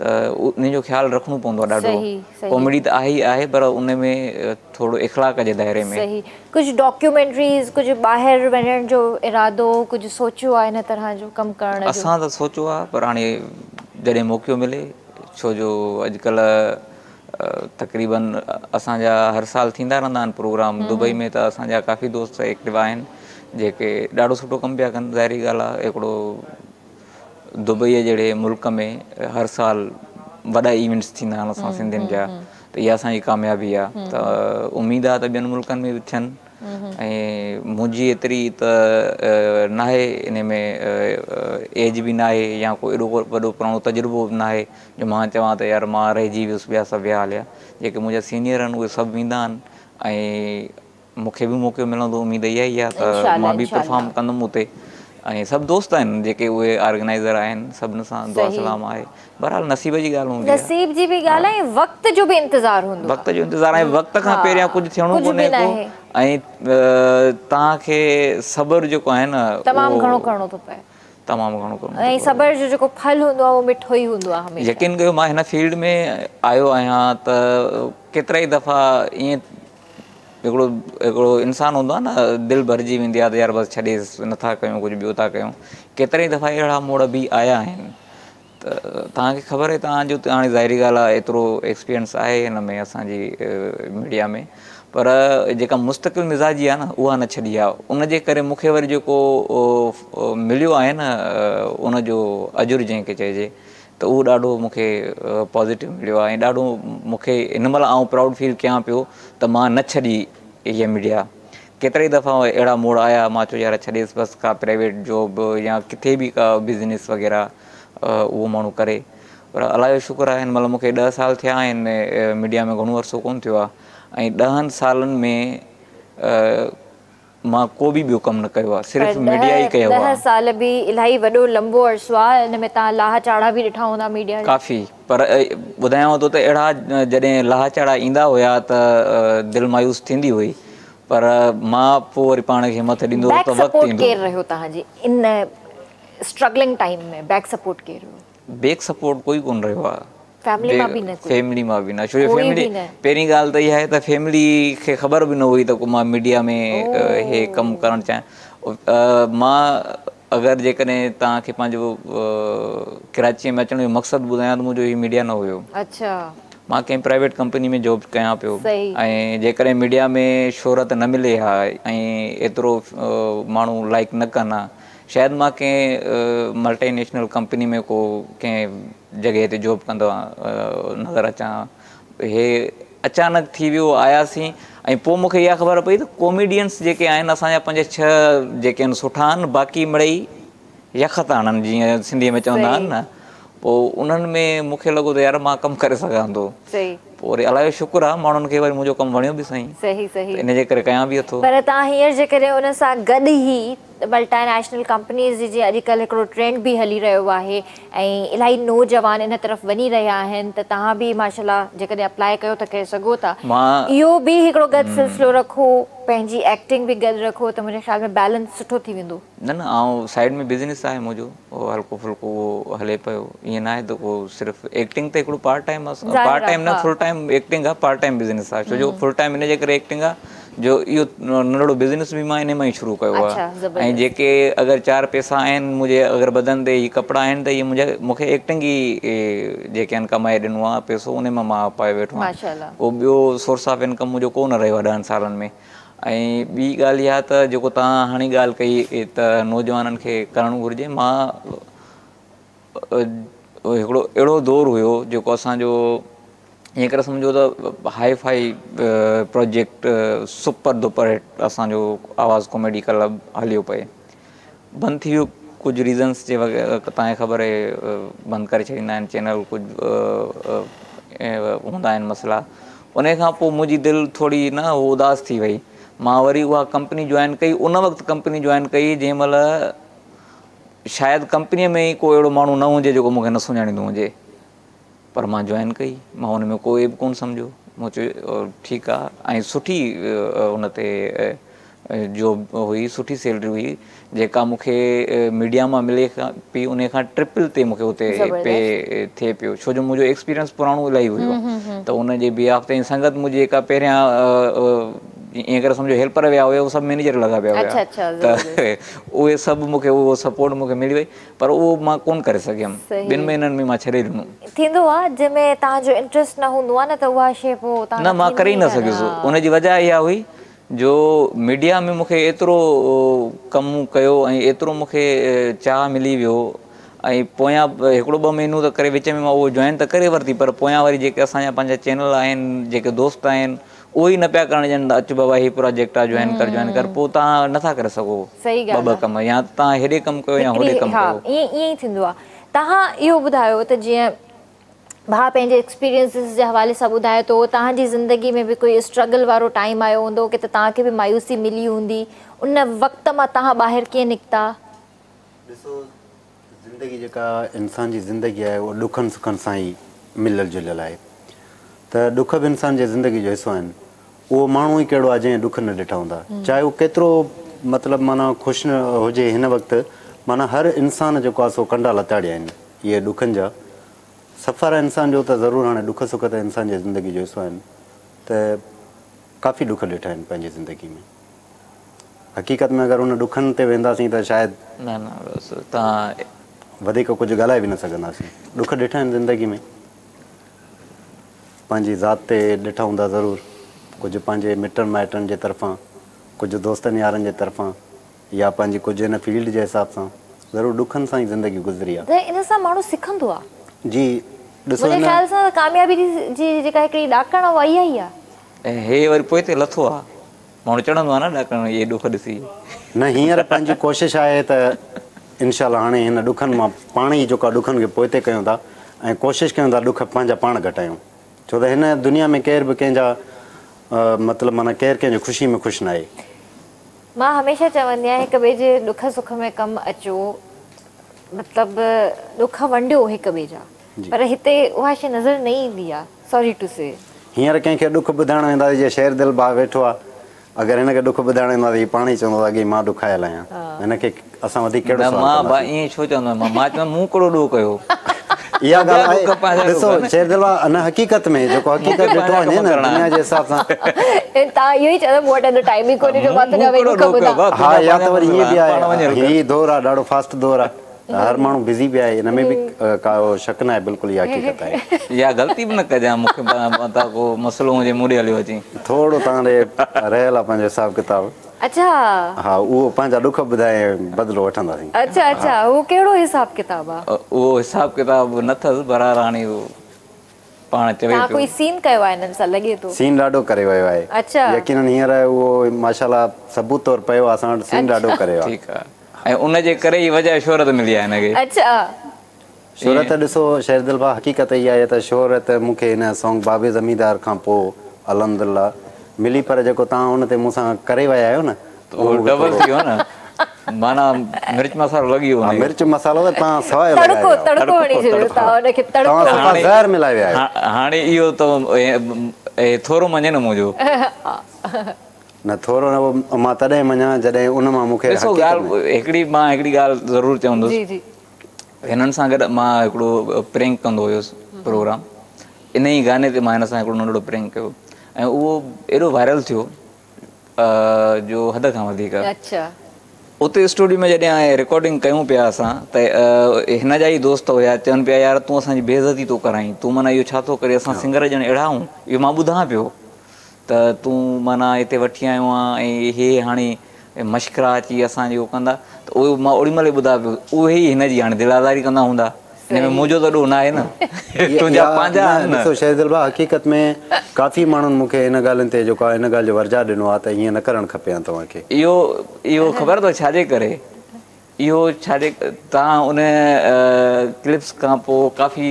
ته ان جو خيال رکڻو پوندو آهي ڏاڍو ڪاميڊي ته آهي ئي آهي پر ان ۾ ٿورو اخلاق جي دائري ۾. صحيح ڪجهه ڊاڪيومينٽريز ڪجهه ٻاهر وڃڻ جو ارادو ڪجهه سوچيو آهي ان طرح جو ڪم ڪرڻ جو. اسان ته سوچيو آهي پر هاڻي جڏهن موقعو ملي ڇو جو اڄڪلهه تقريبن اسان جا هر سال ٿيندا رهندا آهن پروگرام دبئي ۾ ته اسان جا ڪافي دوست ايڪٽو آهن جيڪي ڏاڍو سٺو ڪم پيا ڪن ظاهري ڳالهه آهي هڪڙو دبئي جهڙي ملڪ ۾ هر سال وڏا ايونٽس ٿيندا آهن اسان سنڌين جا ته اها اسان جي ڪاميابي آهي ته اميد آهي ته ٻين ملڪن ۾ به ٿين ۽ منهنجي ايتري ته ناهي ان ۾ ايج به ناهي يا ڪو ايڏو وڏو پراڻو تجربو به ناهي جو مان چوان ته يار مان رهجي ويس ٻيا سڀ ويا هليا جيڪي منهنجا سينيئر آهن اهي سڀ ويندا آهن ۽ مون کي به موقعو ملندو اميد اها ئي آهي ته مان به پرفارم ڪندم اتي ۽ سڀ دوست آهن جيڪي اهي آرگنائيزر آهن سڀن سان دعا سلام آهي بهرحال نصيب جي ڳالهه هوندي آهي. نصيب جي به ڳالهه آهي ۽ وقت جو به انتظار هوندو آهي. وقت جو انتظار آهي وقت کان پهريان ڪجهه ٿيڻو ڪونهي ڪو ۽ توهان کي صبر جيڪو آهي نه تمام گهڻو ڪرڻو ٿو پئي. تمام گهڻو ڪرڻو ٿو پئي. ۽ صبر جو جيڪو ڦل هوندو آهي اهو مٺو ئي هوندو آهي هميشه. يقين ڪيو مان هن فيلڊ ۾ آيو آهيان ته ڪيترائي دفعا ائين هڪڙو هڪڙو انسان هوندو آهي نه دل ڀرجي ويندي آهي ته يار بس ڇڏيس نٿا ڪيون ڪجهه ٻيو ٿا ڪيون ڪيترائي دفعا اهڙا موڙ به آيا آهن ته توهان کي خبر آهي توهان جو ته هاڻي ظاهري ڳالهه آهي ايترو ايڪسپيرينس آهي هن ۾ اسان جي ميڊيا ۾ پر جيڪا مستقل مزاجي آهي نه اها نه ڇڏي آهي ان جي ڪري مون کي وري جيڪو مليو آهي نه ان جو اجر جنهن کي چئجي ته اهو ڏاڍو مون کي پازيٽو مليو آهي ۽ ڏاڍو مون کي هن مهل آئون پرائوڊ فيل ڪيان پيو ته مان نه ڇڏي هيء ميڊيا ڪيترائي دفعا اهڙا موڙ آيا مان چيو يار ڇڏيس بس ڪا پرائيويٽ جاب يا ڪٿي به ڪا بزنس وغيره اهو ماڻهو ڪري پر الله جو شڪر آهي هن مهل مون کي ڏهه سال ٿيا آهن ميڊيا ۾ گهڻو عرصو ڪونه ٿيو آهي ۽ ڏهن سالن ۾ مان ڪو به ٻيو ڪم نه ڪيو آهي صرف ميڊيا ئي ڪيو آهي. ڏهه سال به الاهي وڏو لمبو عرصو آهي ان ۾ توهان لاها چاڙها به ڏٺا هوندا ميڊيا جا. ڪافي پر ٻڌايانو ٿو ته اهڙا جڏهن لاها چاڙها ايندا هيا ته دل مايوس ٿيندي هئي پر مان پوء وري پاڻ کي همٿ ڏيندو هوس بيڪ ته وقت سپورٽ ايندو. ڪير رهيو توهان جي ان اسٽرگلنگ ٽائيم ۾ بيڪ سپورٽ ڪير هيو؟ بيڪ سپورٽ ڪوئي ڪونه رهيو آ. فيملي مان به نه ڪوئي؟ فيملي مان به نه ڇو جو ڪوئي فيملي به نه؟ پهرين ڳالهه ته اها آهي ته فيملي کي خبر به نه هئي ته ڪو مان ميڊيا ۾ هي ڪم ڪرڻ چاهيان مان اگر جيڪڏهن توهان کي پنهنجو ڪراچيء ۾ اچڻ جو مقصد ٻڌايان ته منهنجو هي ميڊيا نه هيو. اڇا. مان ڪنهن پرائيويٽ ڪمپني ۾ جاب ڪيان پيو ۽ جيڪڏهن ميڊيا ۾ شهرت نه ملي ها ۽ ايترو ماڻهو لائيڪ نه ڪن ها شايد مان ڪنهن ملٽي نيشنل ڪمپني ۾ ڪو ڪنهن جڳهه تي جاب ڪندو نظر اچان ها. هي اچانڪ ٿي ويو آياسين ۽ پوء مون کي اها خبر پئي ته ڪاميڊينس جيڪي آهن اسان جا پنج ڇهه جيڪي آهن سٺا آهن باقي مڙئي يخ ٿا هڻن جيئن سنڌيء ۾ چوندا آهن نه پوء انهن ۾ مون کي لڳو ته يار مان ڪم ڪري سگهان ٿو پوء وري الله جو شڪر آهي ماڻهن کي وري منهنجو ڪم وڻيو به سائين ته ان جي ڪري ڪيان به اٿو. پر توهان هينئر جيڪڏهن ان سان گڏ ئي ملٽي نيشنل ڪمپنيز جي جيئن اڄڪلهه هڪڙو ٽرينڊ به هلي رهيو آهي ۽ الاهي نوجوان ان طرف وڃي رهيا آهن ته توهان به ماشاء الله جيڪڏهن اپلاء ڪيو ته ڪري سگهو ٿا اهو به هڪڙو گڏ سلسلو رکو پنهنجي ايڪٽنگ به گڏ رکو ته منهنجي خيال ۾ بيلنس سٺو ٿي ويندو. نه نه آئون سائيڊ ۾ بزنس آهي منهنجو اهو هلڪو ڦلڪو اهو هلي پيو ائين ناهي ته ڪو صرف ايڪٽنگ ته هڪڙو پارٽ ٽائيم آهي پارٽ ٽائيم نه فل ٽائيم ايڪٽنگ آهي پارٽ ٽائيم بزنس آهي ڇو جو فل ٽائيم ان جي ڪري ايڪٽنگ آهي جو اهو ننڍڙو بزنس به مان انهي مان ئي شروع ڪيو آهي ۽ جيڪي اگر چار پئسا آهن منهنجي اگر بدن تي هي ڪپڙا آهن ته اهي منهنجا مون کي ايڪٽنگ ئي جيڪي آهن ڪمائي ڏنو آهي پئسو انهي مان مان پائي ويٺو آهيان ڪو ٻيو سورس آف انڪم منهنجو ڪو نه رهيو آهي ڏهن سالن ۾ ۽ ٻي ڳالهه اها ته جيڪو توهان هاڻي ڳالهه ڪئي ته نوجوانن کي ڪرڻ گهرجي مان هڪڙو اهڙو دور هيو جيڪو اسان جو ائين ڪري سمجهو ته hi fi project super duper hit اسان جو آواز ڪاميڊي ڪلب هليو پئي بند ٿي ويو ڪجهه ريزنس جي توهان کي خبر آهي بند ڪري ڇڏيندا آهن چينل ڪجهه هوندا آهن مسئلا ان کان پوء منهنجي دل ٿوري نه اداس ٿي وئي مان وري اها ڪمپني جوائن ڪئي ان وقت ڪمپني جوائن ڪئي جنهن مهل شايد ڪمپنيء ۾ ئي ڪو اهڙو ماڻهو نه هجي جيڪو مون کي نه سڃاڻيندو هجي. پر مان جوائن ڪئي. مان ان ۾ ڪو عيب ڪونه سمجهيو. مون چيو ٺيڪ آ ۽ سٺي ان تي جاب هئي، سٺي سيلري هئي جيڪا مون کي ميڊيا مان ملي پئي ان کان ٽرپل تي مون کي اتي پي ٿئي پيو ڇو جو منهنجو ايڪسپيرينس پراڻو الاهي هيو ته ان جي بيهاف تي سنگت منهنجي جيڪا پهريان ائين ڪري سمجهو هيلپر ويا هيا اهي سڀ مئنيجر لڳا پيا هيا ته اهي سڀ مون کي اهو سپورٽ مون کي ملي وئي پر اهو مان ڪونه ڪري سگهيم ٻن مهينن ۾ مان ڇڏي ڏنو. ٿيندو آ جنهن ۾ توهان جو انٽريسٽ نه هوندو آ نه ته اها شي پوء توهان نه مان ڪري ئي نه سگهيس ان جي وجه اها هئي جو ميڊيا ۾ مون کي ايترو ڪم ڪيو ۽ ايترو مون کي چاهه ملي ويو ۽ پويان هڪڙو ٻه مهينو ته ڪري وچ ۾ مان اهو جوائن ته ڪري ورتي پر پويان وري جيڪي اسان جا پنهنجا چينل آهن جيڪي دوست آهن اهي ئي نه پيا ڪرڻ ڏين ته اچ بابا هي پراجيڪٽ آ جوائن ڪر جوائن ڪر پوء توهان نه ٿا ڪري سگهو ٻه ٻه ڪم يا ته توهان هيڏي ڪم ڪيو يا هوڏي ڪم ڪيو. ائين ئي ٿيندو آ. توهان اهو ٻڌايو ته جيئن ڀاء پنهنجي ايڪسپيرينسز جي حوالي سان ٻڌائي ٿو توهان جي زندگي ۾ به ڪوئي اسٽرگل وارو ٽائيم آيو هوندو ڪي ته توهان کي به مايوسي ملي هوندي ان وقت مان توهان ٻاهر ڪيئن نڪتا؟ ڏسو زندگي جيڪا انسان جي زندگي آهي اها ڏکن سکن سان ئي مليل جليل آهي ته ڏک به انسان جي زندگي جو حصو آهن. اهو ماڻهو ئي ڪهڙو آهي جنهن ڏک نه ڏٺا هوندا. چاهي هو ڪيترو مطلب معنيٰ خوش هجي هن وقت معنيٰ هر انسان جيڪو آهي سو ڪنڊا لتاڙيا آهن اهي ڏکن جا. سفر آهي انسان جو ته ضرور هاڻي ڏک سک ته انسان جي زندگي جو حصو آهن ته ڪافي ڏک ڏٺا آهن پنهنجي زندگي ۾. حقيقت ۾ اگر ان ڏکن تي وينداسين ته شايد. نه نه بس توهان. وڌيڪ ڪجهه ڳالهائي به نه سگهنداسين. ڏک ڏٺا آهن زندگي ۾. پنهنجي ذات تي ڏٺا هوندا ضرور. ڪجهه پنهنجي مٽن مائٽن جي طرفان، ڪجهه دوستن يارن جي طرفان يا پنهنجي ڪجهه هن فيلڊ جي حساب سان ضرور ڏکن سان ئي زندگي گذري آ. ته ان سان ماڻهو سکندو آ. جي ڏسو منهنجي هن. خيال سان ته ڪاميابي جي جيڪا هڪڙي ڏاڪڻ آ اها اها ئي آ. ۽ هي وري پوئتي لٿو آ. ماڻهو چڙهندو آ نه ڏاڪڻ اهي ڏک ڏسي. نه هينئر پنهنجي ڪوشش آهي ته انشاء الله هاڻي هن ڏکن مان پاڻ ئي جيڪو آ ڏکن کي پوئتي ڪيون ٿا ۽ ڪوشش ڪيون ٿا ڏک پنهنجا پاڻ گهٽايون ڇو ته هن دنيا ۾ ڪير به ڪنهن جا مطلب معنيٰ ڪير ڪنهن جي خوشي ۾ خوش ناهي. مان هميشه چوندي آهيان هڪ ٻئي جي ڏک سک ۾ ڪم اچو مطلب ڏک ونڊيو هڪ ٻئي جا پر هتي اها شي نظر نه ايندي آ سوري ٽو سي. هينئر ڪنهن کي ڏک ٻڌائڻ وينداسين جيئن شير دل ڀاء ويٺو آ اگر هن کي ڏک ٻڌائڻ وينداسين هي پاڻ ئي چوندو ته اڳي ئي مان ڏکايل آهيان هن کي اسان وڌيڪ ڪهڙو نه سوال مان ڀاء ڪنداسين. ائين ڇو چوندو آهيان مان چوندو مون ڪهڙو ڏوهه ڪيو. اها ٻيا ڳالهه ڏک آهي پنهنجا ڏسو ڏک آهن. شير دل ڀاء ان حقيقت ۾ جيڪو مون کي حقيقت ڏٺو پنهنجا وڃي ڪم نه ڪرڻا دنيا آهن. جي حساب سان. توهان اهو ئي چوندا مون وٽ ايڏو ٽائيم ئي ڪونهي جو مان مون تنهنجا ويهي ڪهڙو ڏک ڏوهه ڪيو ٻڌان. ڀاء ها تنهنجا يا ته پنهنجا وري مسئلا ائين به آهن پاڻ وڃي آهي هل ڪر. هي دور آهي ڏاڍو فاسٽ دور آهي. هر ماڻهو بزي به آهي ان ۾ به ڪا شڪ ناهي بلڪل اها حقيقت آهي. يا غلطي به نه ڪجان مون کي متان ڪو مسئلو هجي مون ڏي هليو اچين. ٿورو توهان ڏي رهيل آهي پنهنجو حساب ڪتاب. اڇا. ها اهو پنهنجا ڏک ٻڌائي بدلو وٺنداسين. اڇا اڇا اهو ڪهڙو حساب ڪتاب آ. اهو حساب ڪتاب نه اٿس بهرحال هاڻي اهو پاڻ چوي توهان پيو. ڪوئي سين ڪيو آهي انهن سان لڳي ٿو. سين ڏاڍو ڪري ويو آهي. اڇا. يقينن هينئر اهو ماشاءالله ثبوت طور پيو آهي اسان وٽ سين ڏاڍو ڪري ويو آهي. ٺيڪ آ ۽ ان جي ڪري ئي وجهه شهرت ملي آهي هن کي. اڇا. شهرت ڏسو شيردل ڀاء حقيقت اها آهي ته شهرت مون کي هن سانگ بابي زميندار کان پوء الحمدلله ملي پر جيڪو توهان ان تي مون سان ڪري ويا آهيو نه اهو ڊبل ٿي ويو نه معنيٰ مرچ مصالحو لڳي ويو ها مرچ مصالحو ته توهان سواء لڳائي تڙڪو ويا تڙڪو هڻي ڇڏيو توهان ان کي تڙڪو. توهان صفا زهر ملائي ويا آهيو. هاڻي اهو ته ٿورو مڃي نه منهنجو. نه ٿورو نه اهو مان تڏهن مڃان جڏهن ان مان مون کي ڏسو ڳالهه هڪڙي مان هڪڙي ڳالهه ضرور چوندس جي جي. هنن سان گڏ مان هڪڙو پرينڪ ڪندو هيس پروگرام ان ئي گاني تي مان هن سان هڪڙو ننڍڙو پرينڪ ڪيو ۽ اهو ايڏو وائرل ٿيو جو حد کان وڌيڪ. اڇا. اتي اسٽوڊيو ۾ جڏهن رڪارڊنگ ڪيون پيا اسان ته هن جا ئي دوست هيا چون پيا يار تون اسان جي بي عزتي ٿو ڪرائين تون معنيٰ اهو ڇا ٿو ڪرين اسان سنگر ڄڻ اهڙا آهيون اهو مان ٻڌان پيو ته تون معنيٰ هتي وٺي آيو آهين ۽ هي هاڻي مشڪرا اچي اسان جي اهو ڪندا ته اهو مان اوڏي مهل ئي ٻڌان پيو اهي ئي هن جي هاڻي دل آزاري ڪندا هوندا. ان ۾ منهنجو ته ڏوهه ناهي نه تنهنجا پنهنجا آهن نه. ڏسو شيردل ڀاء حقيقت ۾ ڪافي ماڻهن مون کي ان ڳالهين تي جيڪو آهي ان ڳالهه جو ورجاء ڏنو آهي ته ائين نه ڪرڻ کپي ها توهان کي. اهو اهو خبر اٿو ڇا جي ڪري اهو ڇا جي توهان ان ڪلپس کان پوء ڪافي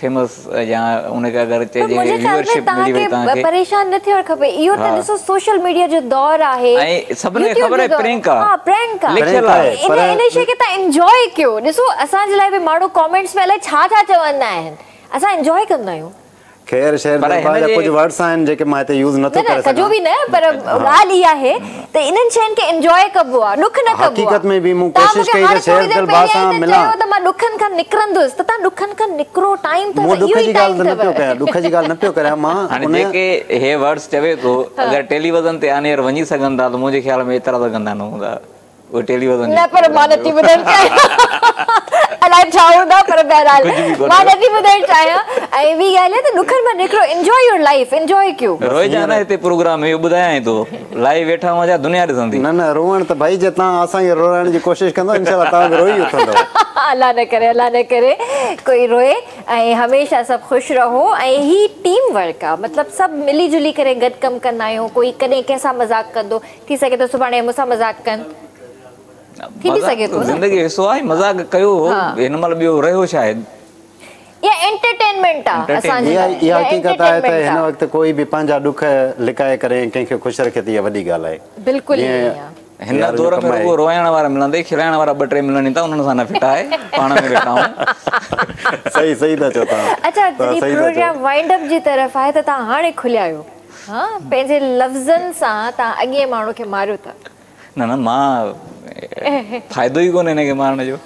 فيمس يا ان کي اگر چئجي ويوئرشپ ملي وئي توهان کي. پريشان نه ٿيڻ کپي اهو ته ڏسو سوشل ميڊيا جو دور آهي ۽ سڀني کي خبر آهي پرينڪ آ ها پرينڪ آ لکيل آهي ان ان شي کي توهان انجوائي ڪيو ڏسو اسان جي لاء به ماڻهو ڪامينٽس ۾ الائي ڇا ڇا چوندا آهن اسان انجوائي ڪندا آهيون. خير شير پر دل هن ڀاء جا جي ڪجهه ورڊس آهن جيڪي مان هتي يوز نٿو نه نه ڪري ڪجو سگهان به نه پر ڳالهه اها آهي ته انهن شين کي انجوائي ڪبو آ ڏک نه ڪبو آ حقيقت ۾ به مون توهان ڪوشش مونکي ڪئي ته هاڻي شير ٿوري دير دل ڀاء پهريان ئي سان ته ملان چيو ته مان ڏکن کان نڪرندس ته توهان ڏکن کان نڪرو ٽائيم اٿو مون اهو ڏک ئي جي ٽائيم ڳالهه ته نه اٿو پيو ڪيان ڏک جي ڳالهه نه پيو ڪريان مان هاڻي ان جيڪي هي ورڊس چوي ٿو اگر ٽيليوزن تي آن ايئر وڃي سگهن ٿا ته منهنجي خيال ۾ ايترا ته گندا نه هوندا اهي ٽيليوزن نه پر مان نٿي ٻڌڻ چاهيان الائي ڇا هوندا پر بهرحال مان نٿي ٻڌڻ چاهيان ۽ ٻي ڳالهه اها ته ڏکن مان نڪرو انجوائي your life enjoy ڪيو. روئجان نه هتي پروگرام ۾ اهو ٻڌايانء ٿو لائيو ويٺا آهيون ڇا دنيا ڏسندي. نه نه روئڻ ته ڀائي جي توهان اسان کي روئارائڻ جي ڪوشش ڪندؤ انشاء الله توهان به روئي اٿندؤ. الله نه ڪري الله نه ڪري ڪوئي روئي ۽ هميشه سڀ خوش رهو ۽ هي ٽيم ورڪ آ مطلب سڀ ملي جلي ڪري گڏ ڪم ڪندا آهيون ڪوئي ڪڏهن ڪنهن سان مذاق ڪندو ٿي سگهي ٿو سڀاڻي مون سان مذاق ڪن ٿي به سگهي ٿو نه. زندگي جو حصو آهي مذاق ڪيو هو هن مهل ٻيو رهيو ڇا آهي. اها انٽرٽينمينٽ آ اسان جي لاء اها حقيقت آهي ته هن وقت ڪوئي به پنهنجا ڏک لڪائي ڪري ڪنهن کي خوش رکي ته اها وڏي ڳالهه آهي. بلڪل ائين ئي آ. هن دور ۾ رڳو روئائڻ وارا ملندئي کلائڻ وارا ٻه ٽي ملن ئي ٿا انهن سان نه فٽ آهي پاڻ ۾ ويٺا آهيون. صحيح صحيح ٿا چئو توهان. اڇا جڏهن پروگرام وائنڊ اپ جي طرف آهي ته توهان هاڻي کليا آهيو. ها پنهنجي لفظن سان توهان اڳئين ماڻهو کي ماريو ٿا. نه نه مان فائدو ئي ڪونهي هن کي مارڻ جو.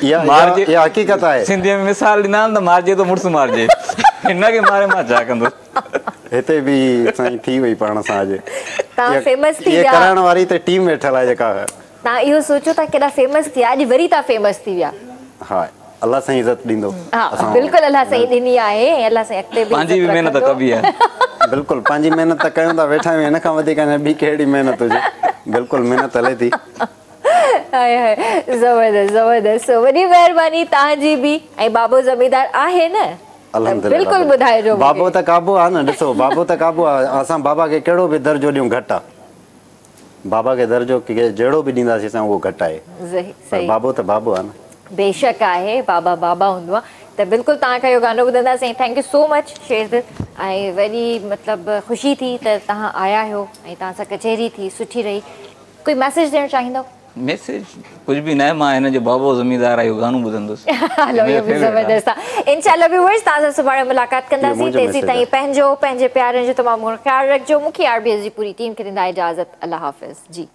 اها اها حقيقت آهي. سنڌيء ۾ مثال ڏيندا آهن ته مارجي ته مڙس مارجي. هن کي ماري مان ڇا ڪندس. هتي به سائين ٿي وئي پاڻ سان اڄ. توهان فيمس ٿي ويا. اهي ڪرائڻ واري ته ٽيم ويٺل آهي جيڪا. توهان اهو سوچو ٿا ڪيڏا فيمس ٿي ويا اڄ وري توهان فيمس ٿي ويا. ها الله سائين عزت ڏيندو. ها بلڪل الله سائين ڏني آهي ۽ الله سائين اڳتي به پنهنجي به محنت ڪبي آهي. بلڪل پنهنجي محنت ته ڪيون ٿا ويٺا آهيون هن کان وڌيڪ اڃا ٻي ڪهڙي محنت هجي بلڪل محنت هلي ٿي. هاء هاء زبردست زبردست سو وڏي مهرباني توهان جي به ۽ بابو زميندار آهي نه الحمدلله بلڪل ٻڌائجو مون کي. بابو ته قابو آ نه ڏسو بابو ته قابو آ اسان بابا کي ڪهڙو به درجو ڏيون گهٽ آ. بابا کي درجو جهڙو به ڏينداسين اسان اهو گهٽ آهي پر بابو ته بابو آهي نه. بيشڪ آهي بابا بابا هوندو آهي ته بلڪل توهان کان اهو گانو ٻڌنداسين thank you so much Sherdil ۽ وڏي مطلب خوشي ٿي ته توهان آيا آهيو ۽ توهان سان ڪچهري ٿي سٺي رهي ڪوئي ميسيج ڏيڻ چاهيندؤ؟ ميسيج ڪجهه به ناهي مان هن جو بابو زميندار آهي اهو گانو ٻڌندس. هلو اهو به زبردست آهي انشاء الله ويورز توهان سان سڀاڻي ملاقات ڪنداسين تيسين تائين پنهنجو پنهنجي پيارن جو تمام گهڻو خيال رکجو مون کي آر بي ايس جي پوري ٽيم کي ڏيندا اجازت الله حافظ جي.